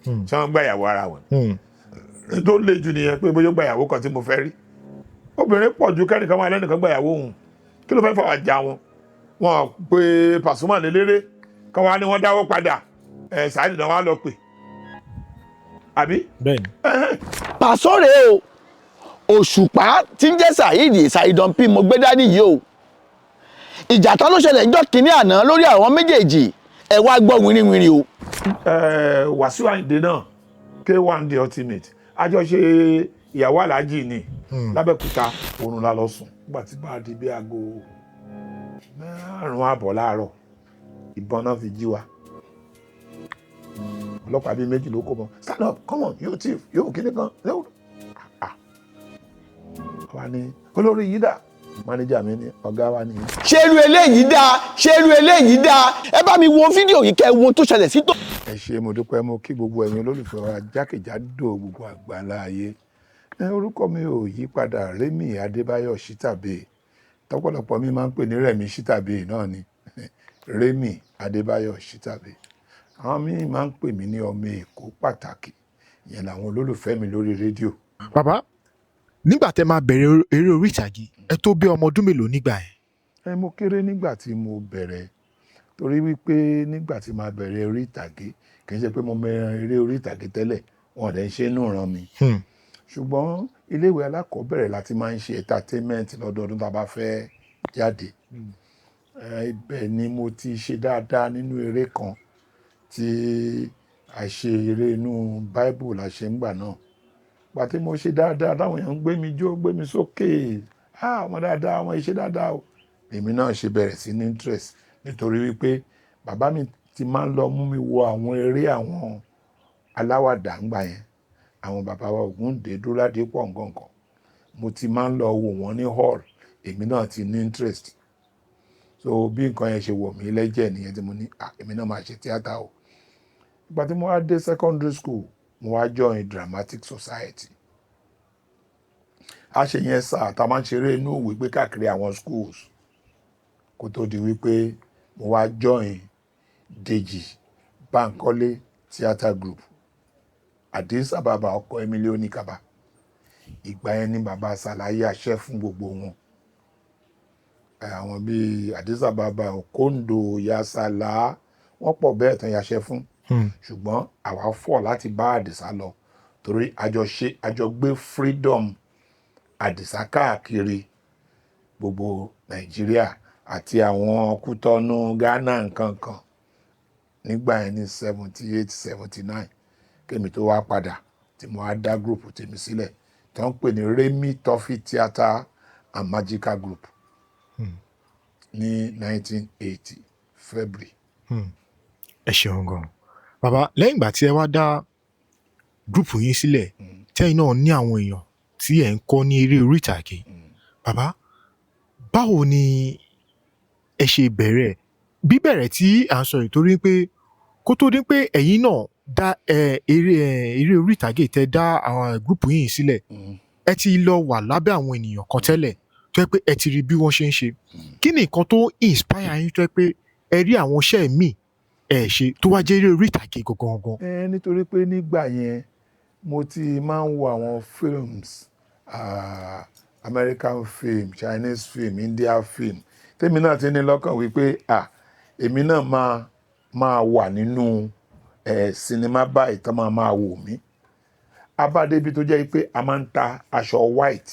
Ṣé wọ́n gbà ìyàwó ara wọn ni? Tó le jù nìyẹn, pé bóyá ó gba ìyàwó kan tí mo fẹ́ rí. Obìnrin pọ̀ ju kẹ́nìkan máa lẹ́nìkan gba ìyàwó òun. Kí ló fẹ́ fà wá jà wọn? Wọn pé Pasuma lélẹ́rẹ́ kan wá ní wọ́n dáwọ́ padà ẹ̀. Saheed náà wá lọ pè, àbí? Bẹ́ẹ̀ni. Pàṣọ rèé o, Òṣùpá tí ń jẹ́ Saheed, Saheed P, mo gbé dání yìí o. Ìjà tán ló ṣẹlẹ̀ níjọ́ kínní àná lórí àwọn méjèèjì. Ẹ wá gbọ́ wìrìwìrì o. Wàsíù Àyìndé náà, K1 The Ultimate, àjọṣe ìyàwó aláàjì ni lábẹ́òkúta. Oorun la lọ sùn. Nígbà tí bá di bí aago 5:30 láàárọ̀, ìbọn náà fi jí wa. Ọlọ́pàá bíi méjì ló kó mọ́. "Stand up, come on, you thief, you kíní kan." Ah, wa ní olórí yìí dà? Mánéjà mi ní ọ̀gá wa nìyí. Ṣé irú eléyìí dáa? Ṣé irú eléyìí dáa? Ẹ bá mi wo fídíò yìí, kẹ́ ẹ wo tó ṣẹlẹ̀ sí tó. Ẹ ṣé, mo dúpẹ́. Mo kí gbogbo ẹ̀yin olólùfẹ́ wa jákèjádò gbogbo àgbáńlá ayé. Ẹ orúkọ mi ò yí padà, Rémì Adébáyọ̀ Ṣítàbí, tọ́pọ̀lọpọ̀ mi máa ń pè ní Rẹ̀mí Ṣítàbí náà ni. Rémì Adébáyọ̀ Ṣítàbí, àwọn míì máa ń pè mí ní ọmọ Èkó pàtàkì. Ìyẹn làwọn olólùfẹ́ mi lórí rédíò. Bàbá, nígbà tẹ́ máa bẹ̀rẹ̀ eré orí ìtàgé, ẹ tó bí ọmọ ọdún mélòó nígbà yẹn? Ẹ mo kéré nígbà tí mo bẹ̀rẹ̀, torí wípé nígbà tí màá bẹ̀rẹ̀ orí ìtàgé, kì í ṣe pé mo mọ eré orí ìtàgé tẹ́lẹ̀, wọn ò dẹ̀ ń ṣe inú ìran mi. Ṣùgbọ́n iléèwé alákọ̀ọ́bẹ̀rẹ̀ láti máa ń ṣe entertainment lọ́dọọdún tá a bá fẹ́ jáde. Ibẹ̀ ni mo ti ṣe dáadáa nínú eré kan tí a ṣe. Eré inú Bible la ṣe ń gbà náà. Ìgbà tí mo ṣe dáadáa, táwọn èèyàn ń gbé mi jó, gbé mi sókè, "Ah, ọmọ dáadáa, ọmọ iṣẹ́ dáadáa o." Èmi náà ṣe bẹ̀rẹ̀ sí ní interest, nítorí wípé bàbá mi ti máa ń lọ mú mi wo àwọn eré àwọn aláwàdà ńgbà yẹn, àwọn bàbá wa Ògúndé, Dúró-Ládípọ̀, nǹkan. Mo ti máa ń lọ wò wọ́n ní hall. Èmi náà ti ní interest. So bí nǹkan yẹn ṣe wọ̀ mí lẹ́jẹ̀ nìyẹn tí mo ní, "Ah, èmi náà máa ṣe tíátà o." Ìgbà tí mo wá dé secondary school, mo wá join dramatic society. A ṣe yẹn sáà tá a máa ń ṣeré inú ìwé gbé káàkiri àwọn schools, kó tó di wípé mo wá join Dèjì Bánkọ́lé Theatre Group, Addis Ababa, ọkọ Emily Oníkàbá. Ìgbà yẹn ni bàbá ṣàlàyé àṣẹ fún gbogbo wọn. Àwọn bíi Addis Ababa, Okondo, Yasala, wọ́n pọ̀ bẹ́ẹ̀ tán yaṣẹ́ fún. Ṣùgbọ́n àwa fọ̀ láti bá Àdìsá lọ, torí àjọ ṣe, àjọ gbé Freedom Àdìsá káàkiri gbogbo Nàìjíríà àti àwọn Kútọ́nù, Ghana, nǹkan kan nígbà yẹn ní 78, 79, kémi tó wá padà tí mo wá dá group tèmi sílẹ̀ tó ń pè ní Remi Toffee Theatre and Magical Group ní 1980 February. Ẹ ṣeun gan, bàbá. Lẹ́yìn ìgbà tí ẹ wá dá group yín sílẹ̀, tẹ́yìn náà ní àwọn èèyàn tí ẹ̀ ń kọ́ ní eré orí ìtàgé, bàbá, báwo ni ẹ ṣe bẹ̀rẹ̀? Bíbẹ̀rẹ̀ tí à ń sọ yìí, torí pé kó tó dín pé ẹ̀yin náà dá eré orí ìtàgé, tẹ́ dá àwọn group yìí sílẹ̀, ẹ ti lọ wà lábẹ́ àwọn ènìyàn kan tẹ́lẹ̀ tó jẹ́ pé ẹ ti rí bí wọ́n ṣe ń ṣe. Kí ni nǹkan tó inspire yín tó jẹ́ pé ẹ rí àwọn iṣẹ́ míì ẹ ṣe tó wá jẹ́ eré orí ìtàgé gangan gangan? Ẹ nítorí pé nígbà yẹn mo ti máa ń wo àwọn films, American film, Chinese film, India film, tèmi náà ti ní lọ́kàn wípé, ah, èmi náà máa máa wà nínú sinimá báyìí tán, máa máa wò mí. Abádébi tó jẹ́ pé a máa ń ta aṣọ white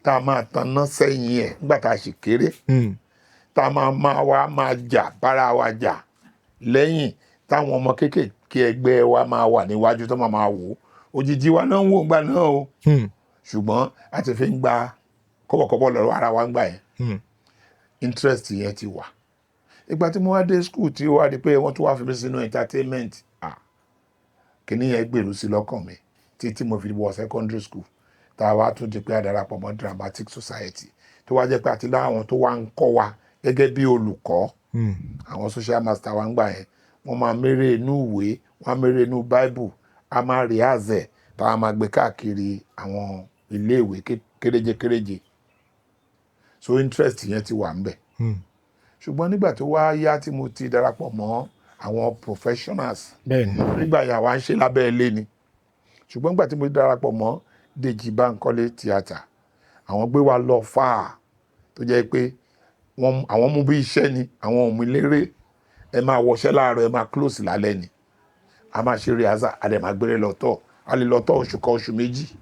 tá a máa tanná sẹ́yìn ẹ̀ nígbà tá a sì kéré, tá a máa máa wá máa jà, bára wa jà lẹ́yìn, táwọn ọmọ kéékèèké ẹgbẹ́ wa máa wà níwájú tó máa máa wò ó. Òjijì wa náà ń wò ńgbà náà o. Ṣùgbọ́n a ti fi ń gba kọ́bọ̀kọ́bọ̀ lọ́wọ́ ara wa ń gbà yẹn. Interest yẹn ti wà. Ìgbà tí mo wá dé school, tí ó wá di pé wọ́n tún wá fi mí sínú entertainment, ah, kìíní yẹn gbèrú sí lọ́kàn mi títí mo fi wọ secondary school, tá a wá tún di pé a darapọ̀ mọ́ dramatic society, tó wá jẹ́ pé àti láwọn tó wá ń kọ́ wa gẹ́gẹ́ bí olùkọ́, àwọn social master wa ń gbà yẹn, wọ́n máa méré inú ìwé, wọ́n á méré inú Bible, a máa rehearse ẹ̀, tá a máa gbé káàkiri àwọn iléèwé kéréje kéréje. So interest yẹn ti wà ń bẹ̀. Ṣùgbọ́n nígbà tó wá yá tí mo ti darapọ̀ mọ́ Àwọn professionals. Bẹ́ẹ̀ni. Nígbà yẹn, àwa ń ṣe lábẹ́ ilé ni, ṣùgbọ́n nígbà tí mo darapọ̀ mọ́ Dèjì Bánkọ́lé Theatre, àwọn gbé wa lọ fáà tó jẹ́ pé wọ́n àwọn mú bí iṣẹ́ ni, àwọn ò mú eléré. Ẹ máa wọṣẹ́ láàárọ̀, ẹ máa close lálẹ́ ni. A máa ṣe rehearsal, a dẹ̀ máa gbére lọ́tọ̀, a lè lọ́tọ̀ oṣù kan, oṣù 2.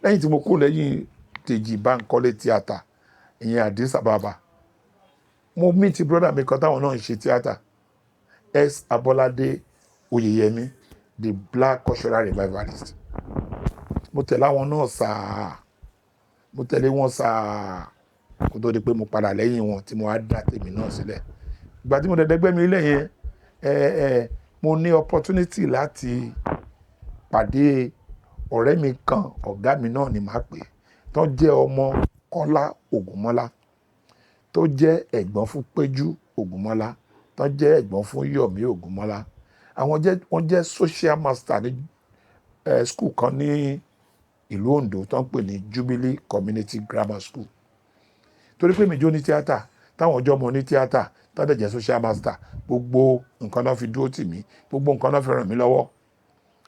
Lẹ́yìn tí mo kú lẹ́yìn Dèjì Bánkọ́lé Theatre, ìyẹn Addis Ababa, mo meet brother mi kan táwọn náà ń ṣe theatre, S. Abolade Oyeyemi, the Black cultural revivalist. Mo tẹ̀lé àwọn náà sáà, mo tẹ̀lé wọn sáà kó tó di pé mo padà lẹ́yìn wọn tí mo wá dá tèmi náà sílẹ̀. Ìgbà tí mo dẹ̀dẹ̀ gbẹ́mi ilẹ̀ yẹn, ẹ ẹ mo ní opportunity láti pàdé ọ̀rẹ́ mi kan, ọ̀gá mi náà ni màá pè, tó jẹ́ ọmọ Kọ́lá Ògúnmọ́lá, tó jẹ́ ẹ̀gbọ́n fún Péjú Ògúnmọ́lá, tó jẹ́ ẹ̀gbọ́n fún Yọ̀mí Ògúnmọ́lá. Àwọn jẹ́, wọ́n jẹ́ social master ní school kan ní ìlú Ondo tó ń pè ní Jubilee Community Grammar School. Torí pé mi jó ní tíátà, táwọn ọjọ́ mọ ní tíátà, tó dẹ̀ jẹ́ social master, gbogbo nǹkan náà fi dúró tì mí, gbogbo nǹkan náà fi ràn mí lọ́wọ́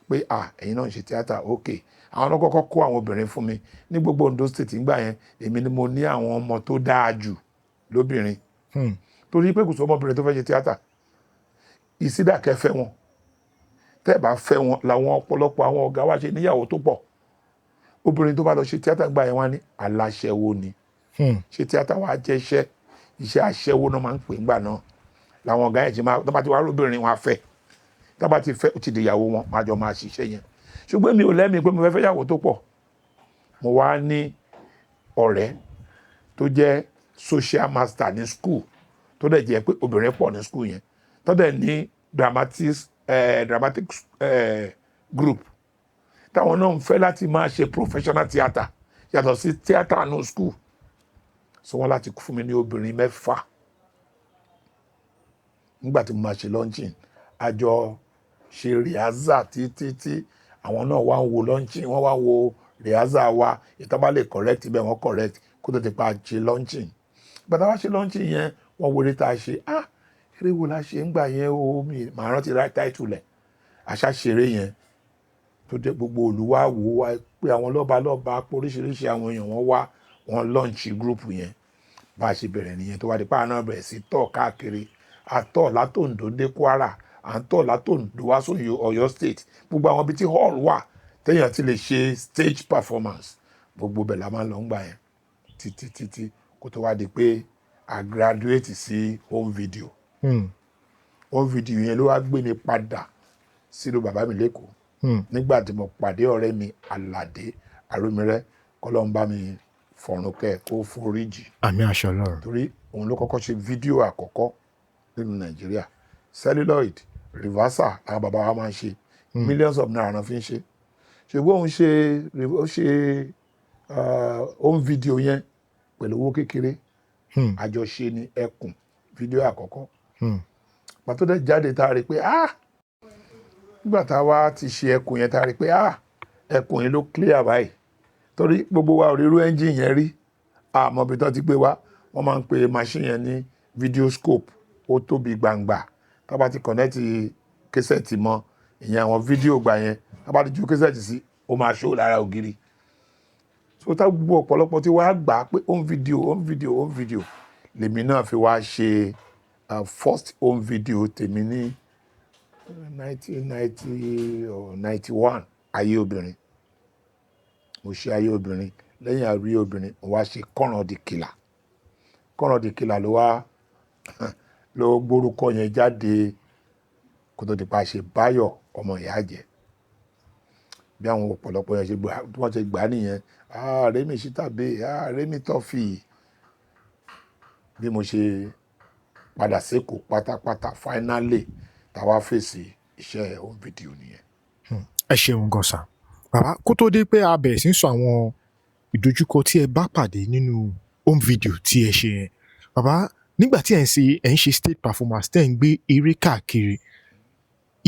pé, "Ah, ẹ̀yin náà ń ṣe tíátà, ok." Àwọn náà kọ́kọ́ kó àwọn obìnrin fún mi ní gbogbo Ondo State ńgbà yẹn. Èmi ni mo ní àwọn ọmọ tó dáa jù lóbìnrin, torí pé kò sí ọmọbìnrin tó fẹ́ ṣe tíátà. Ìsídàkẹ́ fẹ́ wọn, tẹ́ ẹ bá fẹ́ wọn làwọn ọ̀pọ̀lọpọ̀ àwọn ọ̀gá wa ṣe níyàwó tó pọ̀. Obìnrin tó bá lọ ṣe tíátà gbà yẹn, wá ní aláṣẹwó ni. Ṣe tíátà wa jẹ́ iṣẹ́, iṣẹ́ aṣẹ́wó náà máa ń pè ńgbà náà. Làwọn ọ̀gá yẹn ti máa tó bá ti wá lóbìnrin wọn á fẹ́, tó bá ti fẹ́, ó ti di ìyàwó wọn, máa jọ máa ṣiṣẹ́ yẹn. Ṣùgbọ́n mi ò lẹ́mìí pé mo fẹ́ fẹ́ yàwó tó pọ̀. Mo wá ní ọ̀rẹ́ tó jẹ́ social master ní school, tó dẹ̀ jẹ́ pé obìnrin pọ̀ ní school yẹn, tó dẹ̀ ní dramatic group táwọn náà ń fẹ́ láti máa ṣe professional theatre yàtọ̀ sí theatre ní school. So wọ́n láti fún mi ní obìnrin mẹ́fà. Nígbà tí mo máa ṣe launching, àjọ ṣe rehearsal títí tí àwọn náà wá ń wo launching, wọ́n wá ń wo rehearsal wa. Ìtọ́ bá lè correct bẹ́ẹ̀, wọ́n correct kó tó ti pa ṣe launching. Gbàtà wá ṣe launching yẹn, wọ́n wo eré tá a ṣe. Ah, eré wo la ṣe ń gbà yẹn o? Mi màá rántí right title ẹ̀. Àṣà ṣeré yẹn tó dé, gbogbo olùwà wò wá pé àwọn lọ́ba lọ́ba, pé oríṣiríṣi àwọn èèyàn wọ́n wá, wọ́n launch group yẹn. Bá a ṣe bẹ̀rẹ̀ nìyẹn, tó wá di pa náà bẹ̀rẹ̀ sí tọ̀ káàkiri. Àtọ̀ látòǹdó dé Kwara, à ń tọ̀ látòǹdó wá sóyè Ọ̀yọ́ State, gbogbo àwọn ibi tí hall wà téèyàn ti lè ṣe stage performance, gbogbo bẹ̀ la máa ń lọ ń gbà yẹn títí títí kó tó wá di pé a graduate sí home video. Home video yẹn ló wá gbé mi padà sílùú bàbá mi lẹ́kọ̀ọ́ nígbà tí mo pàdé ọ̀rẹ́ mi Àlàdé Àrómirẹ́, kọ́lọ́n bá mi fọ̀run kẹ́, kó foríjì. Àmín, àṣẹ Ọlọ́run. Torí òun ló kọ́kọ́ ṣe fídíò àkọ́kọ́ nínú Nàìjíríà. Celluloid reversal làwọn bàbá wa máa ń ṣe, millions of naira náà fi ń ṣe, ṣùgbọ́n òun ṣe, ó ṣe home video yẹn pẹ̀lú owó kékeré. Àjọṣe ni Ẹkùn, fídíò àkọ́kọ́. Pàtó dẹ̀ jáde, tá a rí pé, ah, nígbà tá a wá ti ṣe Ẹkùn yẹn, tá a rí pé, ah, Ẹkùn yẹn ló clear báyìí, torí gbogbo wa ò rí irú engine yẹn rí, àmọ́ ibi tó ti gbé wá. Wọ́n máa ń pe machine yẹn ní videoscope. Ó tóbi gbangba. Tá bá ti connect cassette mọ́, ìyẹn àwọn fídíò gbà yẹn, tá bá ti ju cassette sí, ó máa ṣó lára ògiri. So tá gbogbo ọ̀pọ̀lọpọ̀ tí wàá gbà á pé home video, home video, home video, lèmi náà fi wá ṣe first home video tèmi ní 1990 or 91, Ayé Obìnrin. Mo ṣe Ayé Obìnrin. Lẹ́yìn Ayé Obìnrin, mo wá ṣe Kọ́ràn di Kìlà. Kọ́ràn di Kìlà ló wá ló gbórúkọ yẹn jáde kó tó di pa ṣe Báyọ̀ Ọmọ Ìyá Àjẹ́. Bí àwọn ọ̀pọ̀lọpọ̀ yẹn ṣe gbà, bí wọ́n ṣe gbà á nìyẹn, "Ah, Rémi Ṣítàbé, ah, Rémi Tọ́fì." Bí mo ṣe padà sékòó pátápátá finally, táwa fèsì iṣẹ́ home video nìyẹn. Ẹ ṣeun gan sir. Bàbá, kó tó dé pé a bẹ̀rẹ̀ sí ń sọ àwọn ìdojúkọ tí ẹ bá pàdé nínú home video tí ẹ ṣe yẹn, bàbá, nígbà tí ẹ ń ṣe stage performance, tẹ́ ẹ̀ ń gbé eré káàkiri,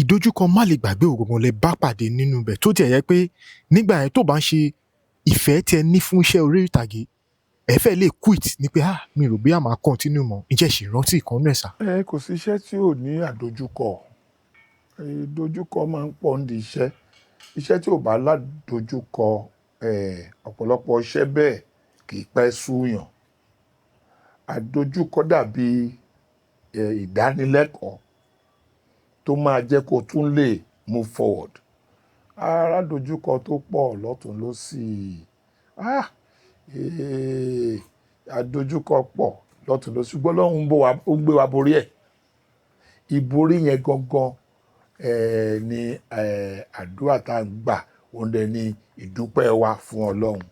ìdojúkọ má lè gbàgbé ògangan lẹ bá pàdé nínú ibẹ̀, tó tiẹ̀ yẹ pé nígbà yẹn, tó bá ń ṣe ìfẹ́ tí ẹ ní fún iṣẹ́ orí ìtàgé? Ẹ fẹ́ lè quit ní pé, ah, mi rò bí a máa continue mọ́. Ǹjẹ́ ẹ ṣì rántí ìkan nínú ẹ̀, sir? Ẹ kò sí iṣẹ́ tí ò ní àdojúkọ. Ìdojúkọ máa ń pọ̀ nídìí iṣẹ́. Iṣẹ́ tí ò bá ládojúkọ, ọ̀pọ̀lọpọ̀ iṣẹ́ bẹ́ẹ̀ kì í pẹ́ súyàn. Àdojúkọ dàbí ìdánilẹ́kọ̀ọ́ tó máa jẹ́ kó tún lè move forward. Ara dojúkọ tó pọ̀ lọ́tùn lósì. Ah! Àdojúkọ pọ̀ lọ́tùn lósì, ṣùgbọ́n Ọlọ́run ń bọ̀ wá, ó ń gbé wa borí ẹ̀. Ìborí yẹn gangan ni àdúrà tá ń gbà, òun dẹ̀ ni ìdúpẹ́ wa fún Ọlọ́run.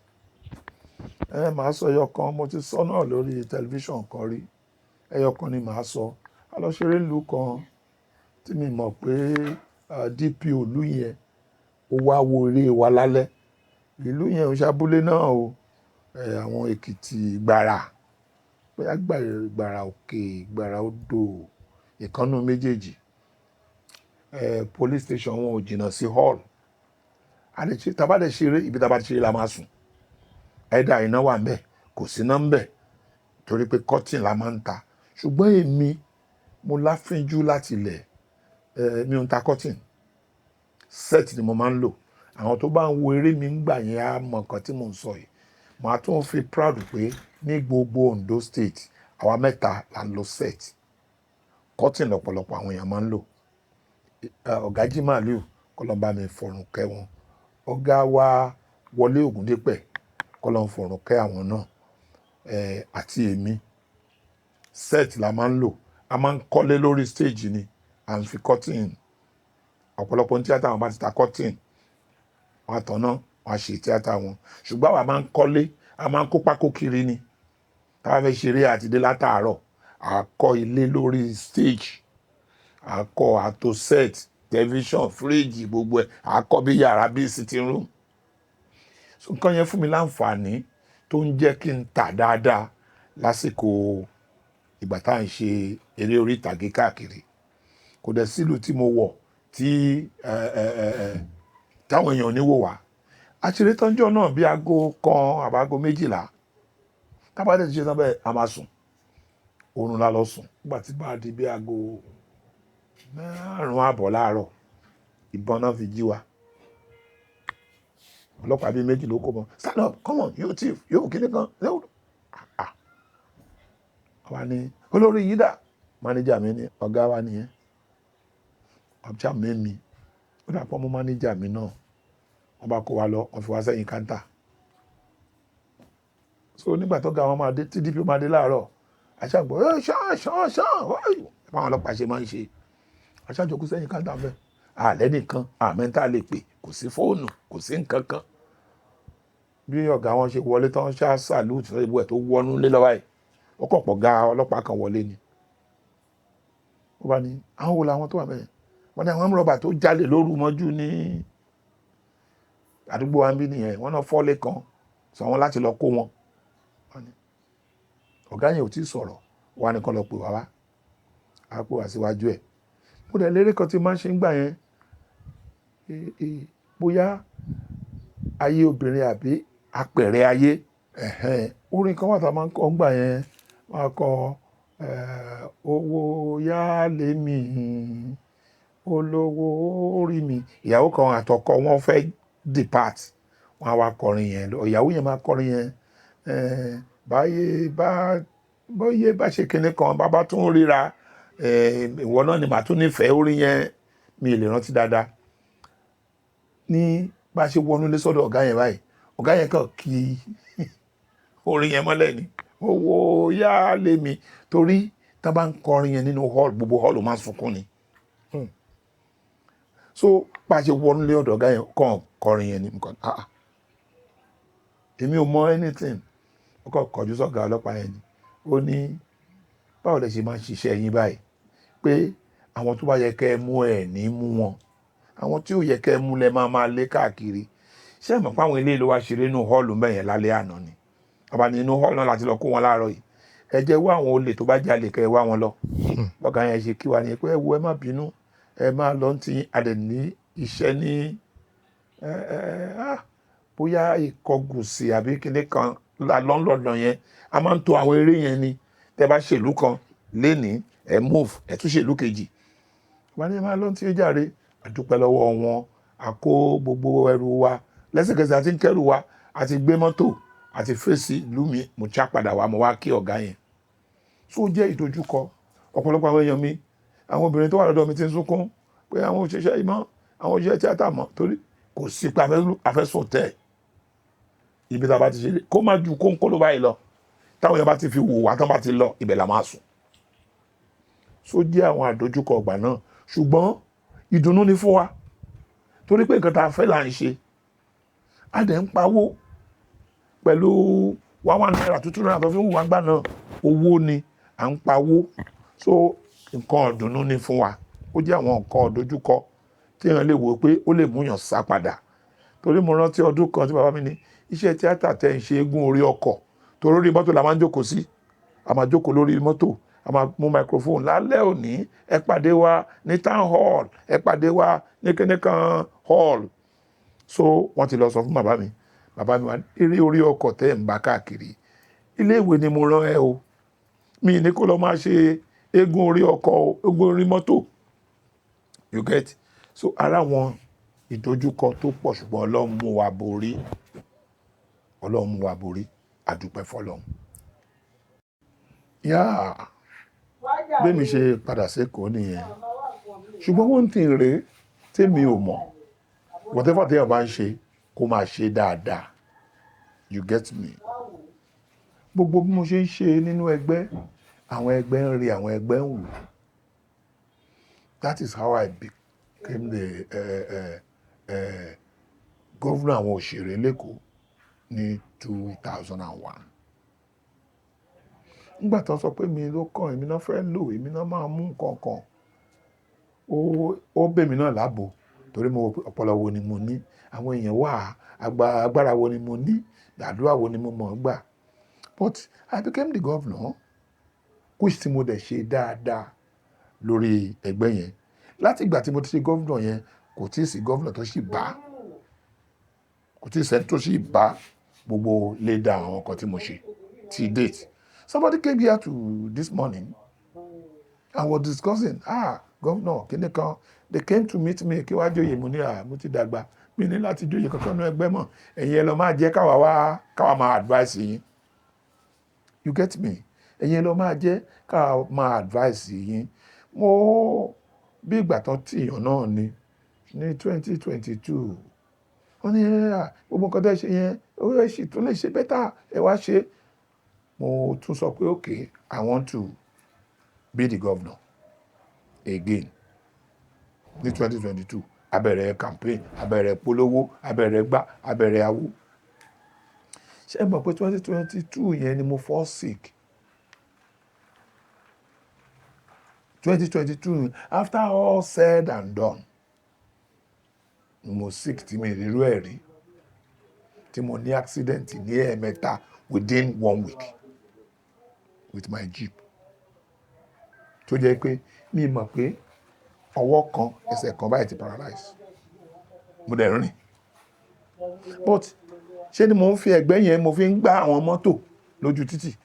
Màá sọ ẹyọ kan, mo ti sọ náà lórí tẹlifíṣàn kan rí. Ẹyọ kan ni màá sọ. A lọ ṣeré ìlú kan tí mi mọ̀ pé DPO ìlú yẹn ó wá wo eré wa lálẹ́. Ìlú yẹn ò ṣe abúlé náà o. Àwọn Èkìtì Ìgbàrà, bóyá Ìgbàrà òkè, Ìgbàrà odò, ìkan nínú méjèèjì. Police station wọn ò jìnnà sí hall. A lè ṣe, tí a bá dẹ̀ ṣeré, ibi tí a bá ti ṣeré la máa sùn. Either iná wà níbẹ̀, kò sí iná níbẹ̀, torí pé curtain la máa ń ta. Ṣùgbọ́n èmi, mo láfínjú láti ilẹ̀. Mi ò ń ta curtain. Set ni mo máa ń lò. Àwọn tó bá ń wo eré mi nígbà yẹn á mọ nǹkan tí mò ń sọ yìí. Màá tún fi proud pé ní gbogbo Ondo State, àwa mẹ́ta là ń lo set. Curtain lọ́pọ̀lọpọ̀ àwọn èèyàn máa ń lò. Ọ̀gá Jí Màlíù, kọ́lọ́run bá mi fọ̀run kẹ́ wọn. Ọ̀gá wa Wọlé Ògúndípẹ̀, kọ́lọ́run fọ̀run kẹ́ àwọn náà. Àti èmi. Set la máa ń lò. A máa ń kọ́lé lórí stage ni. À ń fi curtain. Ọ̀pọ̀lọpọ̀ ní tíátà wọn bá ti ta curtain, wọ́n á tọ̀nà, wọ́n á ṣe tíátà wọn. Ṣùgbọ́n àwa máa ń kọ́lé, a máa ń kó pákó kiri ni. Tí a bá fẹ́ ṣeré àti dé látàárọ̀, à kọ́ ilé lórí stage. À kọ́ àtò set, television, fridge, gbogbo ẹ̀. À kọ́ bí yàrá, bí sitting room. So nǹkan yẹn fún mi láǹfààní tó ń jẹ́ kí n tà dáadáa lásìkò ìgbà tá à ń ṣe eré orí ìtàgé káàkiri. Kò dẹ̀ sí ìlú tí mo wọ̀ tí táwọn èèyàn ò ní wò wá. A ṣeré tán jọ́ náà bí aago 1 àbí aago 12. Tá bá dẹ̀ ti ṣe tán bẹ́ẹ̀, a máa sùn. Oorun la lọ sùn. Nígbà tí bá di bí aago 5:30 láàárọ̀, ìbọn náà fi jí wa. Ọlọ́pàá bí méjì ló kó mọ́. "Stand up, come on, you thief, you kíni kan." Ah! Àwa ní olórí yìí dà. Manager mi ní ọ̀gá wa nìyẹn. Ọjà mímí. Ó dà pọ̀ mọ́ manager mi náà. Wọ́n bá kó wa lọ, wọ́n fi wá sẹ́yìn káńtà. So nígbà tó ga wọn máa dé, tí DPO máa dé láàárọ̀, a ṣá gbọ́, ẹ ṣán ṣán ṣán, báwọn ọlọ́pàá ṣe máa ń ṣe. A ṣá jókòó sẹ́yìn káńtà bẹ́ẹ̀. Àlẹ́ nìkan, àmẹ́ńtà lè pè, kò sí fóònù, kò sí nǹkan kan. Bí ọ̀gá wọn ṣe wọlé tán, ṣá salute sọ ibú ẹ̀ tó wọnú lé lọ́wọ́ ẹ̀. Ó kàn pọ̀ ga ọlọ́pàá kan wọlé ni. Ó bá ní, àwọn wo làwọn tó wà bẹ́ẹ̀? Wọ́n ní àwọn armed robber tó jalè lóru mọ́jú ní àdúgbò wa ń bí nìyẹn. Wọ́n náà fọ́lé kan, sọ wọ́n láti lọ kó wọn. Wọ́n ní ọ̀gá yẹn ò tí ì sọ̀rọ̀, wọ́n á ní kó lọ pè wá wá. A pè wá síwájú ẹ̀. Mo dẹ̀ lérè kan tí máa ń ṣe ń gbà yẹn. Bóyá ayé obìnrin àbí apẹ̀rẹ̀ ayé. Ẹ̀hẹn. Orin kan wà tí a máa ń kọ nígbà yẹn. Wọ́n á kọ, owó yá lé mi, olówó orí mi. Ìyàwó kan àtọkọ wọn fẹ́ depart. Wọ́n á wá kọrin yẹn. Ìyàwó yẹn máa kọrin yẹn. Báyé bá, bóyé bá ṣe kíni kan, bá bá tún ríra, ìwọ náà ni màá tún nífẹ̀ẹ́ orin yẹn. Mi ò lè rántí dáadáa. Ní bá ṣe wọnú ilé sọ́dọ̀ ọ̀gá yẹn báyìí, ọ̀gá yẹn kàn kí orin yẹn mọ́lẹ̀ ni. Owó yá lé mi. Torí tí wọ́n bá ń kọrin yẹn nínú hall, gbogbo hall máa ń sunkún ni. So bá ṣe wọnú ilé ọ̀dọ̀ ọ̀gá yẹn kàn kọrin yẹn ni. Mo kàn, ah ah. Èmi ò mọ anything. Ó kàn kọjú sọ́gà ọlọ́pàá yẹn ni. Ó ní, báwo lẹ ṣe máa ń ṣiṣẹ́ yín báyìí? Pé àwọn tó bá yẹ kí ẹ mú ẹ ní mú wọn. Àwọn tí ò yẹ kí ẹ mú lẹ máa máa lé káàkiri. Ṣé ẹ mọ̀ pé àwọn eléyìí ló wá ṣeré nínú hall bẹ́ẹ̀ yẹn lálẹ́ àná ni? Wọ́n bá ní inú hall náà láti lọ kó wọn láàárọ̀ yìí. Ẹ jẹ́ wá àwọn olè tó bá jalè kẹ́ ẹ wá wọn lọ. Bọ́gà yẹn ṣe kí wa ni pé ẹ wo, ẹ má bínú. Ẹ máa lọ tí a dẹ̀ ní iṣẹ́ ní, bóyá Ìkọgùsì àbí kíni kan. Lọ́nlọ́dọ̀ yẹn, a máa ń to àwọn eré yẹn ni. Tẹ́ bá ṣèlú kan lénìí, ẹ move, ẹ tún ṣèlú kejì. Wọ́n ní ẹ máa lọ́n tí ó jàre. A dúpẹ́ lọ́wọ́ wọn. A kó gbogbo ẹrù wa lẹ́sẹ̀kẹsẹ̀, àti ń kẹ́rù wa, àti gbé mọ́tò, àti fèsì ìlú mi. Mo já padà wá, mo wá kí ọ̀gá yẹn. So ó jẹ́ ìdojúkọ. Ọ̀pọ̀lọpọ̀ àwọn èèyàn mi, àwọn obìnrin tó wà lọ́dọ̀ mi ti ń sunkún pé àwọn òṣìṣẹ́ yìí mọ́, àwọn òṣìṣẹ́ tíátà mọ́, torí kò sí pé afẹ́sùn tẹ̀ ibi tá a bá ti ṣe kó má ju kónkó ló báyìí lọ. Táwọn èèyàn bá ti fi wò wá tán, bá ti lọ, ibẹ̀ la máa sùn. So jẹ́ àwọn àdojúkọ ọgbà náà, ṣùgbọ́n ìdùnnú ni fún wa, torí pé nǹkan tá a fẹ́ là ń ṣe. A dẹ̀ ń pawó pẹ̀lú 1 1 naira, 2 2 naira tó fi ń wù wá gbà náà. Owó ni à ń pawó. So nǹkan ọ̀dùnnú ni fún wa. Ó jẹ́ àwọn nǹkan ọ̀dojúkọ tí èèyàn lè wò pé ó lè múyàn sá padà, torí mo rántí ọdún kan tí bàbá mi ní iṣẹ́ tíátà tẹ́ ń ṣe, eégún orí ọkọ̀, torí orí mọ́tò la máa ń jókòó sí. A máa jókòó lórí mọ́tò, a máa mú microphone. Lálẹ́ òní, ẹ pàdé wa ní town hall, ẹ pàdé wa ní kíníkan hall. So wọ́n ti lọ sọ fún bàbá mi. Bàbá mi wá ní, eré orí ọkọ̀ tẹ́ ń bá káàkiri, ilé ìwé ni mo rán ẹ o, mi ní kó lọ máa ṣe eégún orí ọkọ̀ o, eégún orí mọ́tò. You get? So ara wọn ìdojúkọ tó pọ̀, ṣùgbọ́n Ọlọ́run mú wa borí, Ọlọ́run mú wa borí. Àdúpẹ́ fọlọ́run. Yáà, bẹ́ẹ̀ mi ṣe padà sékòó nìyẹn. Ṣùgbọ́n one thing rèé tèmi ò mọ̀: whatever téèyàn bá ń ṣe, kó máa ṣe dáadáa. You get me? Gbogbo bí mo ṣe ń ṣe nínú ẹgbẹ́, àwọn ẹgbẹ́ ń rí, àwọn ẹgbẹ́ ń wò. That is how I became the governor àwọn òṣèré l'Ékòó ní 2001. Nígbà tó ń sọ pé mi ló kàn, èmi náà fẹ́ lò, èmi náà máa mú nǹkan kan, ó bẹ̀ mí náà láàbò, torí mo wò pé ọpọlọ wo ni mo ní, àwọn èèyàn wà, agbára wo ni mo ní, àdúrà wo ni mo mọ̀ ọ́ gbà. But I became the governor, which tí mo dẹ̀ ṣe dáadáa lórí ẹgbẹ́ yẹn. Láti ìgbà tí mo ti ṣe governor yẹn, kò tí ì sí governor tó sì bá, kò tí ì sẹ́ni tó sì bá gbogbo lè da àwọn nǹkan tí mo ṣe till date. Somebody came here to this morning and was discussing, ah, governor kíní kan. They came to meet me kí wàá joyè. Mo ní, ah, mo ti dàgbà, mi ní láti joyè kankan nínú ẹgbẹ́ mọ́. Ẹ̀yin ẹ lọ máa jẹ́ káwa wá, káwa máa advice yín. You get me? Ẹ̀yin ẹ lọ máa jẹ́ káwa máa advice yín. Mo bí ìgbà tán tìyàn náà ni ní 2022, wọ́n ní ẹ gbogbo nǹkan tẹ́ ṣe yẹn, ó yẹ sì tún lè ṣe better, ẹ wá ṣe. Mo tún sọ pé, okay, I want to be the governor again ní 2022. A bẹ̀rẹ̀ campaign, a bẹ̀rẹ̀ polówó, a bẹ̀rẹ̀ gbá, a bẹ̀rẹ̀ awo. Ṣé ẹ mọ̀ pé 2022 yẹn ni mo fall sick? 2022, after all said and done, mo sick tí mi rírú ẹ̀ rí, tí mo ní accident ní ẹ̀ẹ̀mẹ́ta within one week with my jeep, tó jẹ́ pé mi mọ̀ pé ọwọ́ kan, ẹsẹ̀ kan báyìí ti paralyze. Mo dẹ̀ rìn, but ṣé ni mo ń fi ẹ̀gbẹ́ yẹn, mo fi ń gbá àwọn mọ́tò lójú títì.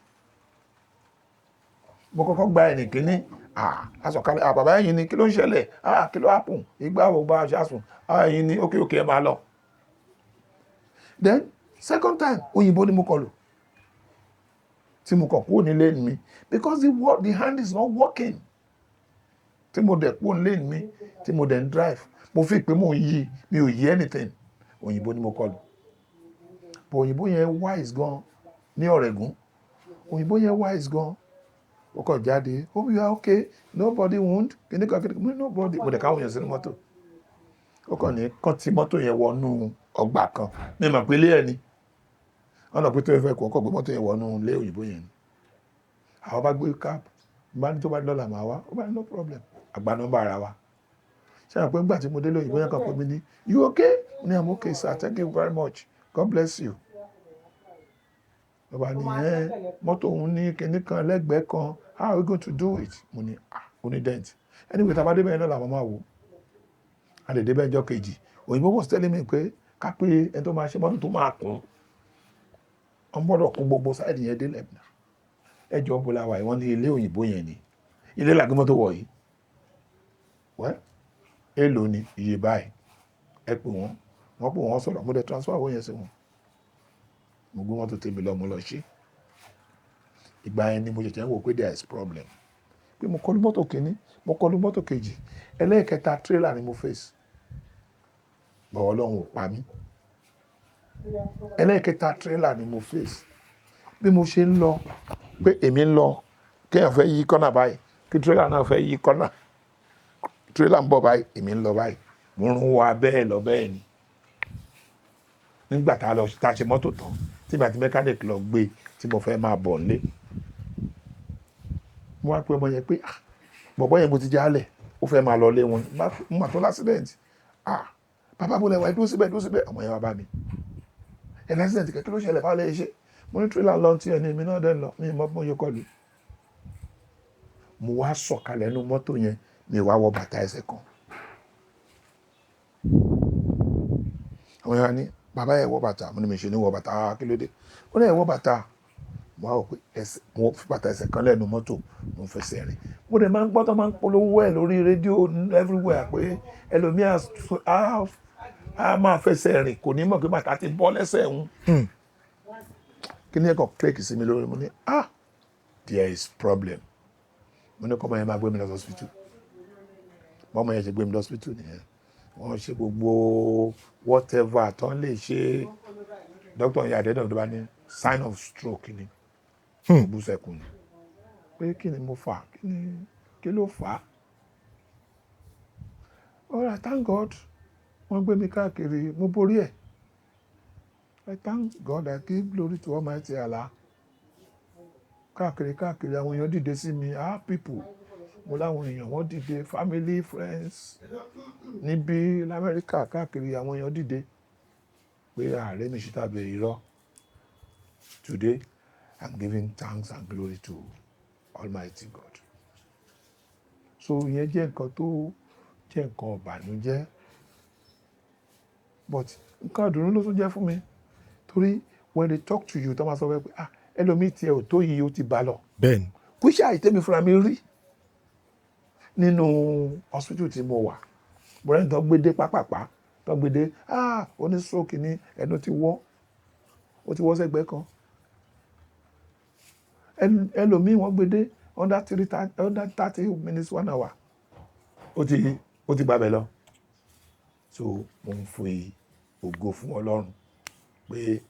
Mo kọ́kọ́ gba ẹnì kíní. Ah, asọ̀kalẹ̀. Ah, bàbá, ẹ̀yin ni? Kí ló ń ṣẹlẹ̀? Ah, kí ló happen? Ìgbà wo bá a ṣàsùn? Ah, ẹ̀yin ni? Okay, ẹ máa lọ. Then second time, òyìnbó ni mo kọlù, tí mo kọ̀ kúrò nílé mi, because the hand is not working. Tí mo dẹ̀ kúrò nílé mi, tí mo dẹ̀ ń drive, mo fi pé mò ń yí, mi ò yí anything. Òyìnbó ni mo kọlù, but òyìnbó yẹn wise gan ní Ọ̀rẹ́gùn. Òyìnbó yẹn wise gan. Ó kàn jáde, "Hope you are okay, nobody wound," kìnìkan kìnìkan. Mo ní nobody. Mo dẹ̀ káwọn yẹn sínú mọ́tò. Ó kàn ní kàn tí mọ́tò yẹn wọnú ọgbà kan. Mi mọ̀ pé ilé ẹ̀ ni wọ́n lọ pé tó fẹ́ kó ọkọ̀ gbé mọ́tò yẹn wọnú ilé òyìnbó yẹn ni. Àwọn bá gbé cab, bá ní tó bá lọ́la màá wá. Ó bá ní no problem. Àgbà nọ́mbà ara wa. Ṣé àwọn pé nígbà tí mo délé, òyìnbó yẹn kàn pé mi ní, "You okay?" Mo ní, "I'm okay, sir. Thank you very much. God bless you." Bàbá ní ẹ mọ́tò òun ní kinní kan lẹ́gbẹ̀ẹ́ kan. "How are we going to do it?" Mo ní, ah, ó ní dent. Anyway, tá a bá débẹ̀ yẹn lọ́la, àwọn máa wò. A lè débẹ̀ ọjọ́ kejì. Òyìnbó was telling me pé ká pé ẹni tó máa ṣe mọ́tò tó máa kún. Wọ́n gbọ́dọ̀ kún gbogbo side yẹn délẹ̀. Ẹ jọ, bó la wà yìí? Wọ́n ní ilé òyìnbó yẹn ni, ilé làgbé mọ́tò wọ̀ yìí. Wẹ́, èèlò ni iye báyìí? Ẹ pè wọ́n. Wọ́n pè wọ́n, sọ̀rọ̀. Mo dẹ̀ transfer owó yẹn sí wọn. Mo gbé mọ́tò tèmi lọ, mo lọ ṣe. Ìgbà yẹn ni mo ṣẹ̀ṣẹ̀ ń wò pé there is problem, pé mo kọlu mọ́tò kìíní, mo kọlu mọ́tò kejì, ẹlẹ́ẹ̀kẹta trailer ni mo face bọ̀wọ̀. Ọlọ́run ò pa mí. Ẹlẹ́ẹ̀kẹta trailer ni mo face. Bí mo ṣe ń lọ, pé èmi ń lọ, kéèyàn fẹ́ yí kọ́nà báyìí, kí trailer náà fẹ́ yí kọ́nà, trailer ń bọ̀ báyìí, èmi ń lọ báyìí, mo ń wá bẹ́ẹ̀ lọ bẹ́ẹ̀ ni. Nígbà tá a lọ, tá a ṣe mọ́tò tán, tí mi àti mechanic lọ gbé, tí mo fẹ́ máa bọ̀ nílé, mo wá pé ọmọ yẹn pé, "Ah, bọ̀bọ́ yẹn, mo ti jálẹ̀, ó fẹ́ máa lọ lé wọn." Mo máa tó l'accident. "Ah, bàbá, mo lẹ̀ wá, dúró síbẹ̀, dúró síbẹ̀." Ọmọ yẹn wá bá mi. "Ẹ̀ l'accident kẹ́, kí ló ṣẹlẹ̀? Báwo lè ṣe?" Mo ní trailer lọ tí ẹni èmi náà dẹ̀ ń lọ, mi mọ bí mo ṣe kọlù. Mo wá sọ̀kalẹ̀ nínú mọ́tò yẹn, mi wá wọ bàtà ẹsẹ̀ kan. Àwọn yẹn wá ní, "Bàbá, ẹ̀ wọ bàtà." Mo ní mi ṣe ní wọ bàtà. "Ah, kí ló dé?" Ó ní ẹ̀ wọ bàtà. Mo wá wò pé ẹsẹ̀ mo fi bàtà ẹsẹ̀ kan lẹ́nu mọ́tò, mo fẹsẹ̀ rìn. Mo dẹ̀ máa ń gbọ́ tó máa ń polówó ẹ̀ lórí rédíò everywhere pé ẹlòmíà á máa fẹsẹ̀ rìn, kò ní mọ̀ pé bàtà ti bọ́ lẹ́sẹ̀ òun. Kí ni ẹ̀kọ́ click sí mi lórí. Mo ní, "Ah, there is problem." Mo ní kọ́mọ yẹn máa gbé mi lọ sí hospital. Bọ́mọ yẹn ṣe gbé mi lọ hospital nìyẹn. Wọ́n ṣe gbogbo whatever tó ń lè ṣe. Doctor yẹn, àdéhùn tó bá ní sign of stroke ni. Bú sẹ́kùn ni pé kí ni mo fà, kí ni, kí ló fà á? All right, thank God, wọ́n gbé mi káàkiri, mo borí ẹ̀. I thank God, I give glory to Almighty Allah. Káàkiri káàkiri, àwọn èèyàn dìde sí mi. Ah, people, mo láwọn èèyàn, wọ́n dìde, family, friends, níbí lamẹ́ríkà, káàkiri, àwọn èèyàn dìde pé ààrẹ mi ṣe tàbí irọ́. Today I'm giving thanks and glory to Almighty God. So ìyẹn jẹ́ nǹkan tó jẹ́ nǹkan ọ̀bànújẹ́, but nǹkan ìdùnnú ló tún jẹ́ fún mi, torí when they talk to you, tó máa sọ pé, "Ah, ẹlòmíì tiẹ̀ ò tó yìí, ó ti bá lọ." Kò ṣe àìtẹ́mi fúnra mi rí nínú hospital tí mo wà. Bọ̀rẹ́ tó gbé dé pápápá, tó gbé dé, ah, ó ní stroke ní, ẹnu ti wọ́, ó ti wọ́ sẹ́gbẹ́ kan. Ẹlòmíì, wọ́n gbé dé under 30 minutes, one hour, ó ti gbàbẹ̀ lọ. So mo ń fi ògo fún Ọlọ́run pé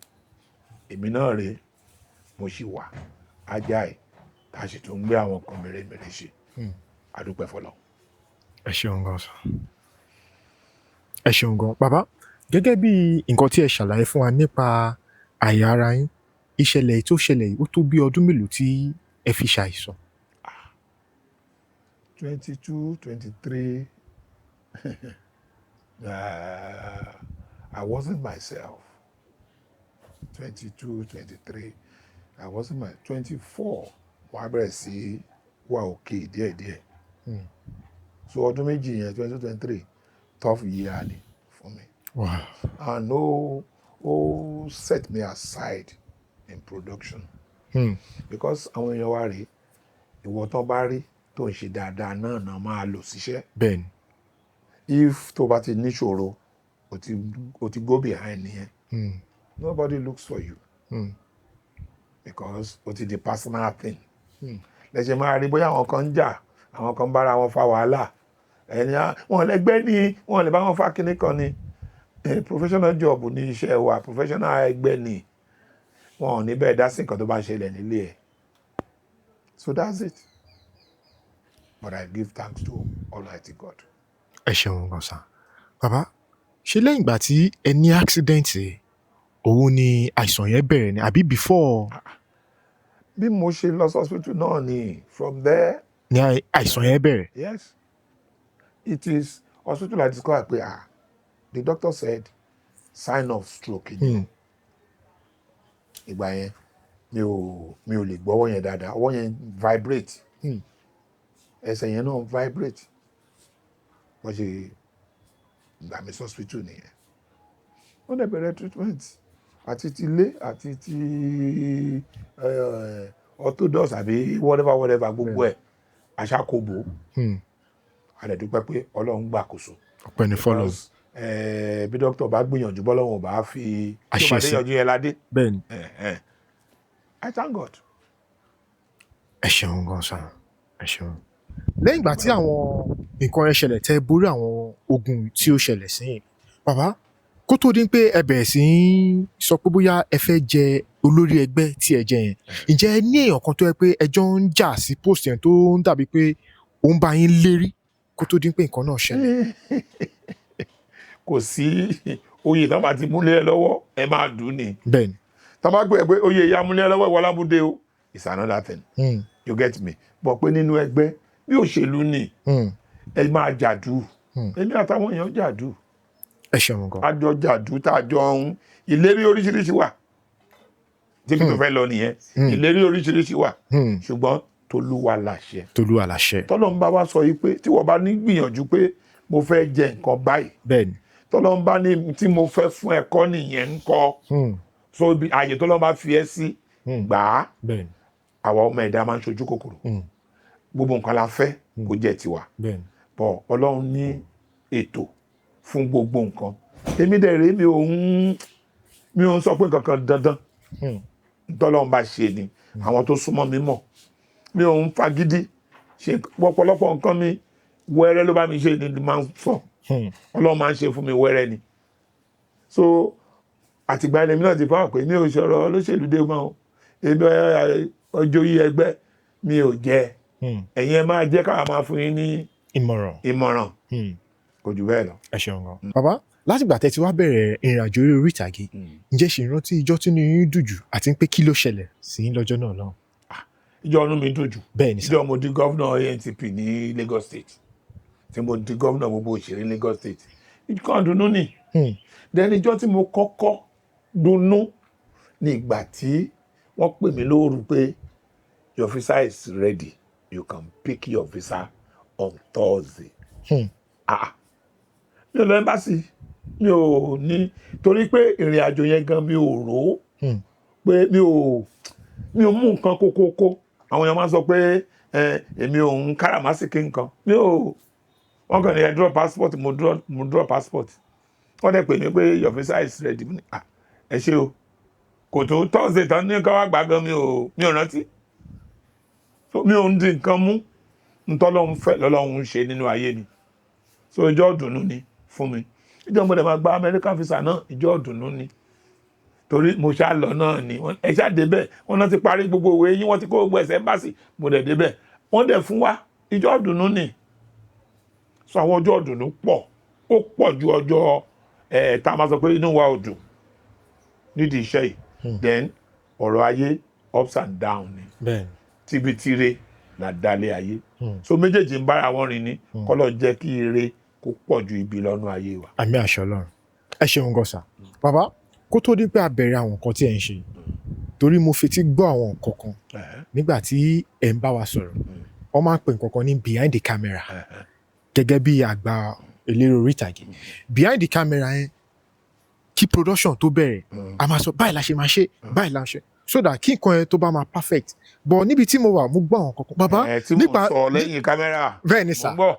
èmi náà rèé, mo sì wà ajá ẹ̀, tá a sì tún ń gbé àwọn nǹkan mèremère ṣe. A dúpẹ́ fọlọ́run. Ẹ ṣeun gan sir, ẹ ṣeun gan bàbá. Gẹ́gẹ́ bí nǹkan tí ẹ ṣàlàyé fún wa nípa àyà ara yín, ìṣẹ̀lẹ̀ tó ṣẹlẹ̀ yìí, ó tó bí ọdún mélòó tí ẹ fi ṣàìsàn? 22, 23, I wasn't myself. 22, 23, I wasn't my 24, wọ́n á bẹ̀rẹ̀ sí wà òkè díẹ̀díẹ̀. So ọdún 2 yẹn, 2023, tough year ni fún mi. And ó set me aside in production because àwọn èèyàn wa rèé, ìwọ tán bá rí tó ń ṣe dáadáa náà náà máa lò síṣẹ́. If tó bá ti níṣòro, o ti go behind nìyẹn. Nobody looks for you because o ti di personal thing. Lẹ́sẹ̀ máa rí bóyá àwọn kan ń jà, àwọn kan ń bára wọn fa wàhálà, ẹni wọn lẹ́gbẹ́ ní wọn lè bá wọn fa kinní kan ni. Professional job ní iṣẹ́ wa, professional ẹgbẹ́ ni, wọn ò ní bẹ́ẹ̀ dá sí nǹkan tó bá ṣẹlẹ̀ nílé ẹ̀. So that's it, but I give thanks to Almighty God. Ẹ ṣeun gan sir. Bàbá, ṣé lẹ́yìn ìgbà tí ẹ ní accident yìí, òun ni àìsàn yẹn bẹ̀rẹ̀ ni, àbí before? Bí mo ṣe lọ sí hospital náà ni, from there Ni àìsàn yẹn bẹ̀rẹ̀? Yes, it is hospital I discover pé, ah, the doctor said sign of stroke ni. Ìgbà yẹn, mi ò lè gbọ́ ọwọ́ yẹn dáadáa, ọwọ́ yẹn vibrate, ẹsẹ̀ yẹn náà vibrate. Wọ́n ṣe gbà mí sí hospital nìyẹn. Wọ́n dẹ̀ bẹ̀rẹ̀ treatment. Àti ti ilé àti ti orthodox àbí whatever whatever, gbogbo ẹ̀ aṣàkóbò. A dẹ̀ dúpẹ́ pé Ọlọ́run gbàkóso. Ọpẹ́ ní fọ́lọ́run. Because, bí dókítà bá gbìyànjú, bọ́lọ́run ò bá fi tí ó bá Àṣẹ sí. dé yanjú yẹn ládé. Bẹ́ẹ̀ni. I thank God. Ẹ ṣeun gan sir, ẹ ṣeun. Lẹ́yìn ìgbà tí àwọn nǹkan yẹn ṣẹlẹ̀, tẹ́ borí àwọn ogun tí ó ṣẹlẹ̀ sẹ́yìn, bàbá, kó tó dín pé ẹ bẹ̀rẹ̀ sí í sọ pé bóyá ẹ fẹ́ jẹ olórí ẹgbẹ́ tí ẹ jẹ yẹn, ǹjẹ́ ẹ ní èèyàn kan tó yẹ pé ẹjọ́ ń jà sí post yẹn tó ń dàbí pé ó ń bá yín lérí kó tó dín pé nǹkan náà ṣẹlẹ̀? Kò sí. Oyè tó bá ti múlẹ̀ ẹ lọ́wọ́, ẹ máa dùn ni. Tó bá pè é pé oyè ìyá múlẹ̀ ẹ lọ́wọ́, ìwọ lámúdé o, it's another thing. You get me? Bọ̀ pé nínú ẹgbẹ́ bí òṣèlú ni, ẹ máa jàdú. Èmi àtàwọn èèyàn jàdú. Ẹ ṣeun gan. Àjọ jàdú, tá a jọ ń ìlérí oríṣiríṣi wà tí kí tó fẹ́ lọ nìyẹn. Ìlérí oríṣiríṣi wà, ṣùgbọ́n tolúwa làṣẹ. Tolúwa làṣẹ. Tọ́lọ́run bá wá sọ yìí pé tí wọ́n bá ní gbìyànjú pé mo fẹ́ jẹ nǹkan báyìí, tọ́lọ́run bá ní tí mo fẹ́ fún ẹ̀kọ́ nìyẹn ń kọ́. So ibi ààyè tọ́lọ́run bá fi ẹ́ sí, gbà á. Àwa ọmọ ẹ̀dá máa ń ṣojú kòkòrò. Gbogbo nǹkan la fẹ́ kó jẹ́ tiwa. Bọ̀ Ọlọ́run ní ètò fún gbogbo nǹkan. Èmi dẹ̀ rèé, mi ò ń sọ pé nǹkan kan dandan. Tọ́lọ́run bá ṣe ni. Àwọn tó súnmọ́ mi mọ̀, mi ò ń fagídí ṣe ọ̀pọ̀lọpọ̀ nǹkan. Mi wẹ́rẹ́ ló bá mi ṣe ni máa ń sọ. Ọlọ́run máa ń ṣe fún mi wẹ́rẹ́ ni. So àtìgbà ilẹ̀ mi náà ti fáwọn pé mi ò sọ̀rọ̀ olóṣèlú dé mọ́ o. Èmi ọjọ́ yí ẹgbẹ́ mi ò jẹ́. Ẹ̀yin ẹ máa jẹ́ káwa máa fún yín ní ìmọ̀ràn. Ìmọ̀ràn. Kò jù bẹ́ẹ̀ lọ. Ẹ ṣeun gan. Bàbá, látìgbà tẹ́ ti wá bẹ̀rẹ̀ ìrìn àjò orí ìtàgé, ǹjẹ́ ṣì ń rántí ijọ́ tí inú yín dùn jù, àti pé kí ló ṣẹlẹ̀ sí yín lọ́jọ́ náà lọ́hùn? Ìjọ ọdún mi dùn jù. Bẹ́ẹ̀ ni sà. Ìjọ mo di governor ANTP ní Lagos State, tí mo di governor gbogbo òṣèré Lagos State, nǹkan dùnnú ni. Then ìjọ tí mo kọ́kọ́ dunnú ní ìgbà tí wọ́n pè mí lóru pé your visa is ready, you can pick your visa on Thursday. Ah, mi ò lọ embassy, mi ò ní, torí pé ìrìn àjò yẹn gan mi ò rò ó pé mi ò mú nǹkan kókókó. Àwọn èèyàn máa ń sọ pé èmi ò ń káràmásìkí nǹkan. Mi ò, wọ́n kàn ní ẹ draw passport, mo draw passport. Wọ́n dẹ̀ pè mí pé your visa is ready. Mo ní, "Ah, ẹ ṣé o." Kò tó Thursday tán ní ká wá gbà gan, mi ò rántí. So mi ò ń di nǹkan mú. Ntọ́lọ́hún fẹ́ lọ́lọ́hún ń ṣe nínú ayé mi. So ìjọ ìdùnnú ni fún mi. Ìjọ mo dẹ̀ máa gba American visa náà, ìjọ ìdùnnú ni, torí mo ṣá lọ náà ni. Ẹ ṣá débẹ̀, wọ́n náà ti parí gbogbo òwe yín, wọ́n ti kó gbogbo ẹsẹ̀ embassy. Mo dẹ̀ débẹ̀, wọ́n dẹ̀ fún wa. Ìjọ ìdùnnú ni. So àwọn ọjọ́ ìdùnnú pọ̀, ó pọ̀ ju ọjọ́ ẹ̀ tá a máa sọ pé inú wa ò dùn nídìí iṣẹ́ yìí. Then ọ̀rọ̀ ayé, ups and down ni. Tibitire là dálé ayé. So méjèèjì ń bára wọn rìn ní kọ́lọ̀ jẹ́ kí ire kó pọ̀ ju ibi lọ́nú ayé wa. Àmín, àṣẹ Ọlọ́run. Ẹ ṣeun gan sà. Bàbá, kó tó di pé a bẹ̀rẹ̀ àwọn nǹkan tí ẹ̀ ń ṣe, torí mo fetí gbọ́ àwọn nǹkan kan nígbà tí ẹ̀ ń bá wa sọ̀rọ̀, wọ́n máa ń pè nǹkan kan ní behind the camera. Gẹ́gẹ́ bí àgbà eléré orí ìtàgé, behind the camera yẹn, kí production tó bẹ̀rẹ̀, a máa sọ báyìí la ṣe máa ṣe, báyìí la ṣe, so that kí nǹkan yẹn tó bá máa perfect. But níbi tí mo wà, mo gbọ́ àwọn kankan, bàbá. Ẹ tí mo Nípa sọ lẹ́yìn kámẹ́rà. Bẹ́ẹ̀ ni Mo sà. ń gbọ́.